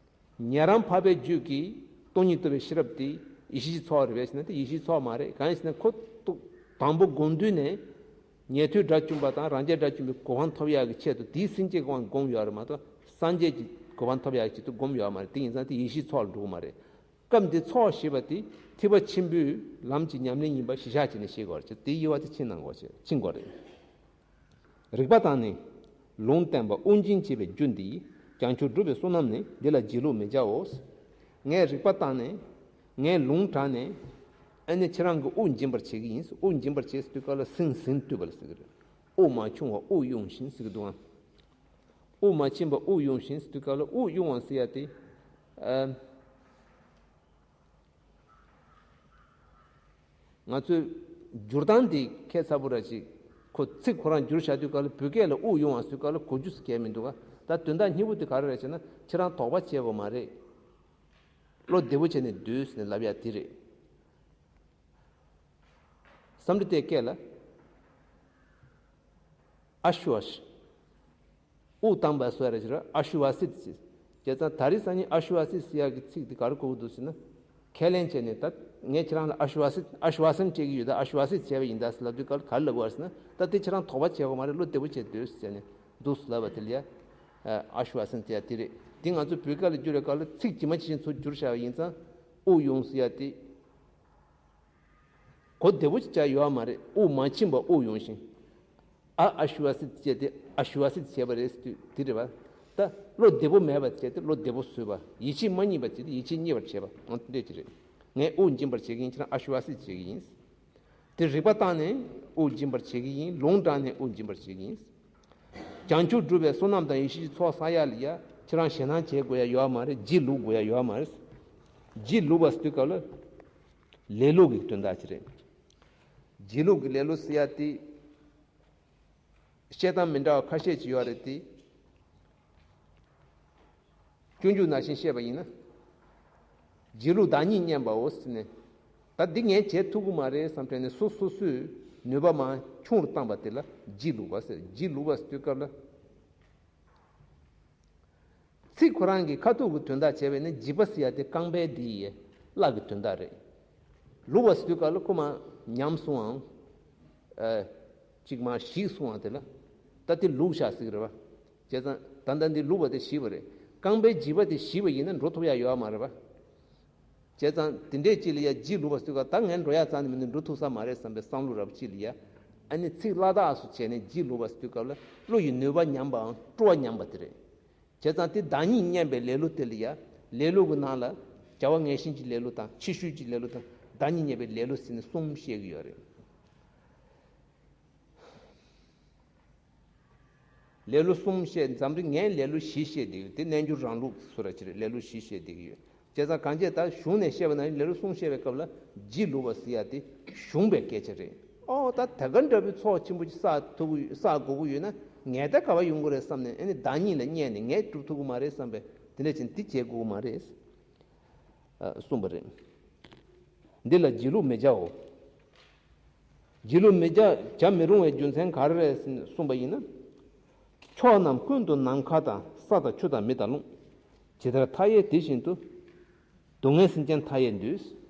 ཉན་རང་འཕགས་པའི་རྒྱུད་ཀྱི་སྟོང་ཉིད་རྟོགས་པའི་ཤེས་རབ་དེ་ཡེ་ཤེས་ཀྱི་ཚོགས་རེད་པས་ཟེར་ན་དེ་ཡེ་ཤེས་ཚོགས་མ་རེད། གང་ཡིན་ཟེར་ན་ཁོ་ཏོ། དང་པོ་དགོངས་དུས་ནས་ཉན་ཐོས་དགྲ་བཅོམ་པ་དང་རང་རྒྱལ་དགྲ་བཅོམ་པའི་གོ་འཕང་ཐོབ་ཡག་གི་ཆེད་དུ་དེའི་སེམས་བསྐྱེད་ཀྱི་དབང་བསྒོམས་ཡོད་རེད་མ་གཏོགས་སངས་རྒྱས་ཀྱི་གོ་འཕང་ཐོབ་ཡག་གི་ཆེད་དུ་བསྒོམས་ཡོད་མ་རེད། དེ་ཡིན་ཙང་དེ་ཡེ་ཤེས་ཚོགས་ལ་འགྲོ་གི་མ་རེད། སྐབས་འདི་ཚོགས་ཞེས་པ་དེ་ཐེག་པ་ཆེན་པོའི་ལམ་གྱི་ཉམས་ལེན་ཡིན་པ་གཞི་བཞག་བྱས་ནས་ཤེས་དགོས་རེད། དེའི་དབྱེ་བ་དེ་ཕྱེ་གནང་དགོས་ཕྱེ་གནང་དགོས་རེད། རིག་པ་དང་ནི། ལུང་བསྟན་པ་དབུགས་འབྱིན་བྱེད་པའི་རྒྱུ་འདི། བྱང་ཆུབ་སྒྲུབ་པའི་བསོད་ནམས་ནི། འདི་ལ་བརྗེ་ལུགས་མི་བྱའོ། ངས་རིག་པ་བཏང་ནས། ངས་ལུང་དྲངས་ནས། ཨ་ནི་ཁྱེད་རང་གི་དབུགས་འབྱིན་པར་བྱེད་ཀྱི་ཡིན། དབུགས་འབྱིན་པར་བྱེད་ཟེར་དུས་སྐབས་ལ་སེམས་ཟིན་བཏུབ་པ་ལ་ཟེར་གྱི་རེད། དབུགས་མ་ཕྱུང་བ་དབུགས་དབྱུང་ཞིང་ཟེར་གྱི་འདུག་ཨང་། དབུགས་མ་ཕྱིན་པ་དབུགས་དབྱུང་ཞིང་ཟེར་དུས་སྐབས་ལ་དབུགས་དབྱུང་བ་ཟེར་ཡ་དེ། ཨ། ང་ཚོས་བསྒྱུར་སྟངས་འདི་ཁྱད་མཚར་པོ་ར་ཅིག་ཁོ་ཚིག་ཁོ་རང་བསྒྱུར་བཞག་དུས་སྐབས་ལ་བོད་སྐད་ལ་དབུགས་དབྱུང་བ་ཟེར་སྐབས་ལ་གོ་རྒྱུ་ཟེར་མཁན་མི་འདུག་ག་ད་དོན་དག་སྙིང་པོ་དེ་ག་རེ་རེད་ཟེར་ན་ཁྱེད་རང་དོགས་པ་བྱེད་དགོས་མ་རེད། བློ་བདེ་པོ་བྱས་ནས་སྡོད་ཟེར་ནས་ལབ་ཡ་དེ་རེད། སམ་རི་ཏའི་སྐད་ལ། ཨ་ཤུ་ཨ་ཤ། དབུགས་བཏང་བ་སོགས་རེད་ཅེས་ཨ་ཤུ་བ་སིད་ཅེས། བྱས་ཙང་ད་རེས་སང་ཉིན་ཨ་ཤུ་བ་སིད་ཟེར་ཡག་གི་ཚིག་འདི་ག་རེ་གོ་གི་འདུག་ཟེར་ན། ཁས་ལེན་བྱས་ནས་ད་ངས་ཁྱེད་རང་ལ་ཨ་ཤུ་བ་སིད་ཨ་ཤུ་བ་སན་སྤྲད་ཀྱི་ཡོད་ད་ཨ་ཤུ་བ་སིད་བྱས་པ་ཡིན་ད་ཟེར་ལབ་དུས་ག་རེ་ག་རེ་ལབ་དགོས་ཟེར་ན་ད་དེ་ཁྱེད་རང་དོགས་པ་བྱེད་དགོས་མ་རེད། བློ་བདེ་པོ་བྱས་སྡོད་ཟེར་ནས་འདུག་ཟེར་ལབ་པ་དེ་ལ་ཡ། ཨ་ཤུ་བ་སན་ཟེར་ཡ་དེ་རེད། དེ་ང་ཚོ་བོད་སྐད་ལ་བསྒྱུར་བའི་སྐབས་ལ་ཚིག་ཇི་མ་ཇི་བཞིན་ཚུར་བསྒྱུར་བཞག་པ་ཡིན་ཙང་དབུགས་དབྱུང་ཟེར་ཡ་དེ། གོ་བདེ་པོ་ཅིག་བྱ་ཡོད་མ་རེད། དབུགས་མ་ཕྱིན་པ་དབུགས་དབྱུང་ཞིང་། ཨ་ཨ་ཤུ་བ་སིད་བྱས་ཏེ་ཨ་ཤུ་བ་སིད་བྱས་པ་རེད་ཟེར་དུས་དེ་རེད་པ། ད་བློ་བདེ་པོ་མེད་པ་བྱས་ཏེ་བློ་བདེ་པོ་བཟོས་པ། ཡིད་ཆེས་མ་རྙེད་པ་བྱས་ཏེ་ཡིད་ཆེས་རྙེད་པར་བྱས་པ་འོ་དེ་འདྲས་ཅིག་རེད། ངས་དབུགས་འབྱིན་པར་བྱེད་ཀྱི་ཡིན། ཁྱེད་རང་ཨ་ཤུ་བ་སིད་བྱེད་ཀྱི་ཡིན། དེ་རིག་པ་བཏང་ནས་དབུགས་འབྱིན་པར་བྱེད་ཀྱི་ཡིན། ལུང་དྲངས་ནས་དབུགས་འབྱིན་པར་བྱེད་ཀྱི་ཡིན། བྱང་ཆུབ་སྒྲུབ་པའི་བསོད་ནམས་དང་ཡེ་ཤེས་ཀྱི་ཚོགས་བསགས་ཡག་ལ་ཡ་ཁྱེད་རང་ཞེད་སྣང་བྱེད་དགོས་ཡ་ཡོད་མ་རེད། སྒྱིད་ལུག་དགོས་ཡ་ཡོད་མ་རེད། སྒྱིད་ལུག་པ་ཟེར་དུས་སྐབས་ལ། ལེ་ལོ་གི་དོན་དག་ཅིག་རེད། སྒྱིད་ལུག་གི་ལེ་ལོ་ཟེར་ཡ་དེ། བཤད་སྟངས་མི་འདྲ་བ་ཁ་ཤས་ཅིག་ཡོད་རེད་དེ། སྤྱོད་འཇུག་ནང་བཞིན་བཤད་པ་ཡིན་ན། སྒྱིད་ལུག་བདག་ཉིད་བསྙེན་པའོ་ཟེར་ནས། ད་འདི་ངས་བྱེད་ཐུབ་ཀྱི་མ་རེད་བསམ་དྲན་ནས་སོ་སོ་སོས་ནུས་པ་མང་ཆུང་རུ་བཏང་པ་དེ་ལ་སྒྱིད་ལུག་པ་ཟེར། སྒྱིད་ལུག་པ་ཟེར་དུས་སྐབས་ལ། ཚིག་ཁོ་རང་གི་ཁ་ཐུག་གི་དོན་དག་བྱས་པས་ན་འཇིགས་པ་ཟེར་ཡ་དེ་རྐང་པའི་འདི་ཡི་བརླག་གི་དོན་དག་རེད། ལུག་པ་ཟེར་དུས་སྐབས་ལ་ཁོ་མ་ཉམས་སོང་ཨང་། ཨ། གཅིག་མ་ཞིག་སོང་ཨང་དེ་ལ། ད་དེ་ལུག་བཞག་ཟིག་རེད་པ། བྱས་ཙང་ད་ལྟ་འདི་ལུག་པ་དེ་ཞིག་པ་རེད། རྐང་པའི་འཇིགས་པ་དེ་ཞིག་པ་ཡིན་ན་འགྲོ་ཐུབ་ཡ་ཡོད་མ་རེད་པ། བྱས་ཙང་དེ་འདྲས་ཅིག་ལ་ཡ་འཇིགས་ལུག་པ་ཟེར་དུས་སྐབས་ད་ངས་འགྲོ་ཡ་རྩ་ནས་མི་འདུག་འགྲོ་ཐུབ་ས་མ་རེད་བསམ་པའི་བསམ་བློ་རབ་ཅིག་ལ་ཡ། ཨ་ནི་ཚིག་བླ་དྭགས་སུ་བྱས་ནས་འཇིགས་ལུག་པ་ཟེར་དུས་སྐབས་ལ་བློ་ཡི་ནུས་པ་ཉམས་པའམ་སྤྲོ་བ་ཉམས་པ་དེ་རེད། བྱས་ཙང་དེ་བདག་ཉིད་མཉམ་པའི་ལེ་ལོ་དེ་ལ་ཡ། ལེ་ལོ་གི་ནང་ལ་བྱ་བ་ངན་ཞེན་གྱི་ལེ་ལོ་དང་ཕྱི་བཤོལ་གྱི་ལེ་ལོ་དང་བདག་ཉིད་མཉམ་པའི་ལེ་ལོ་ཟེར་ནས་གསུམ་བཤད་ཀྱི་ཡོད་རེད། ལེ་ལོ་གསུམ་བཤད། འཛམ་གླིང་ངས་ལེ་ལོ་བཞི་བཤད་བསྡད་ཡོད། དེ་རྣལ་འབྱོར་རང་ལུགས་སུ་ར་ཅི་རེད། ལེ་ལོ་བཞི་བཤད་བསྡད་ཀྱི་ཡོད། བྱས་ཙང་གང་བྱས་ད་གཞུང་ནས་བཤད་པ་ན་ལེ་ལོ་གསུམ་བཤད་པའི་སྐབས་ལ་འཇིགས་ལུག་པ་ཟེར་ཡ་དེ་གཞུང་པའི་སྐད་ཆ་རེད། ཨོ་ད་ད་ག་འདྲ་བའི་ཚོགས་ཆེན་པོ་ཅིག་བསགས་ཐུབ་ཀྱི་བསགས་དགོས་ཀྱི་ཡོད་ན་ངས་ད་ག་བ་ཡོང་གི་རེད་བསམ་ནས། ཨ་ནི་བདག་ཉིད་ལ་བསྙད་ནས་ངས་སྒྲུབ་ཐུབ་ཀྱི་མ་རེད་བསམ་པས་དེ་འདྲ་བྱས་ནས་དེ་བྱེད་དགོས་ཀྱི་མ་རེད། ཨ། གསུངས་པ་རེད། འདི་ལ་འཇིགས་ལུག་མི་བྱའོ། འཇིགས་ལུག་མི་བྱ། བྱ་མི་རུང་བའི་རྒྱུ་མཚན་ག་རེ་རེད་གསུངས་པ་ཡིན་ན། ཕྱོགས་རྣམས་ཀུན་ཏུ་ནམ་མཁའ་དང་ས་དང་ཆུ་དང་མེ་དང་རླུང་། ཇི་ལྟར་མཐའ་ཡས་དེ་བཞིན་དུ། སྡུག་བསྔལ་སེམས་ཅན་མཐའ་ཡས་འདུས།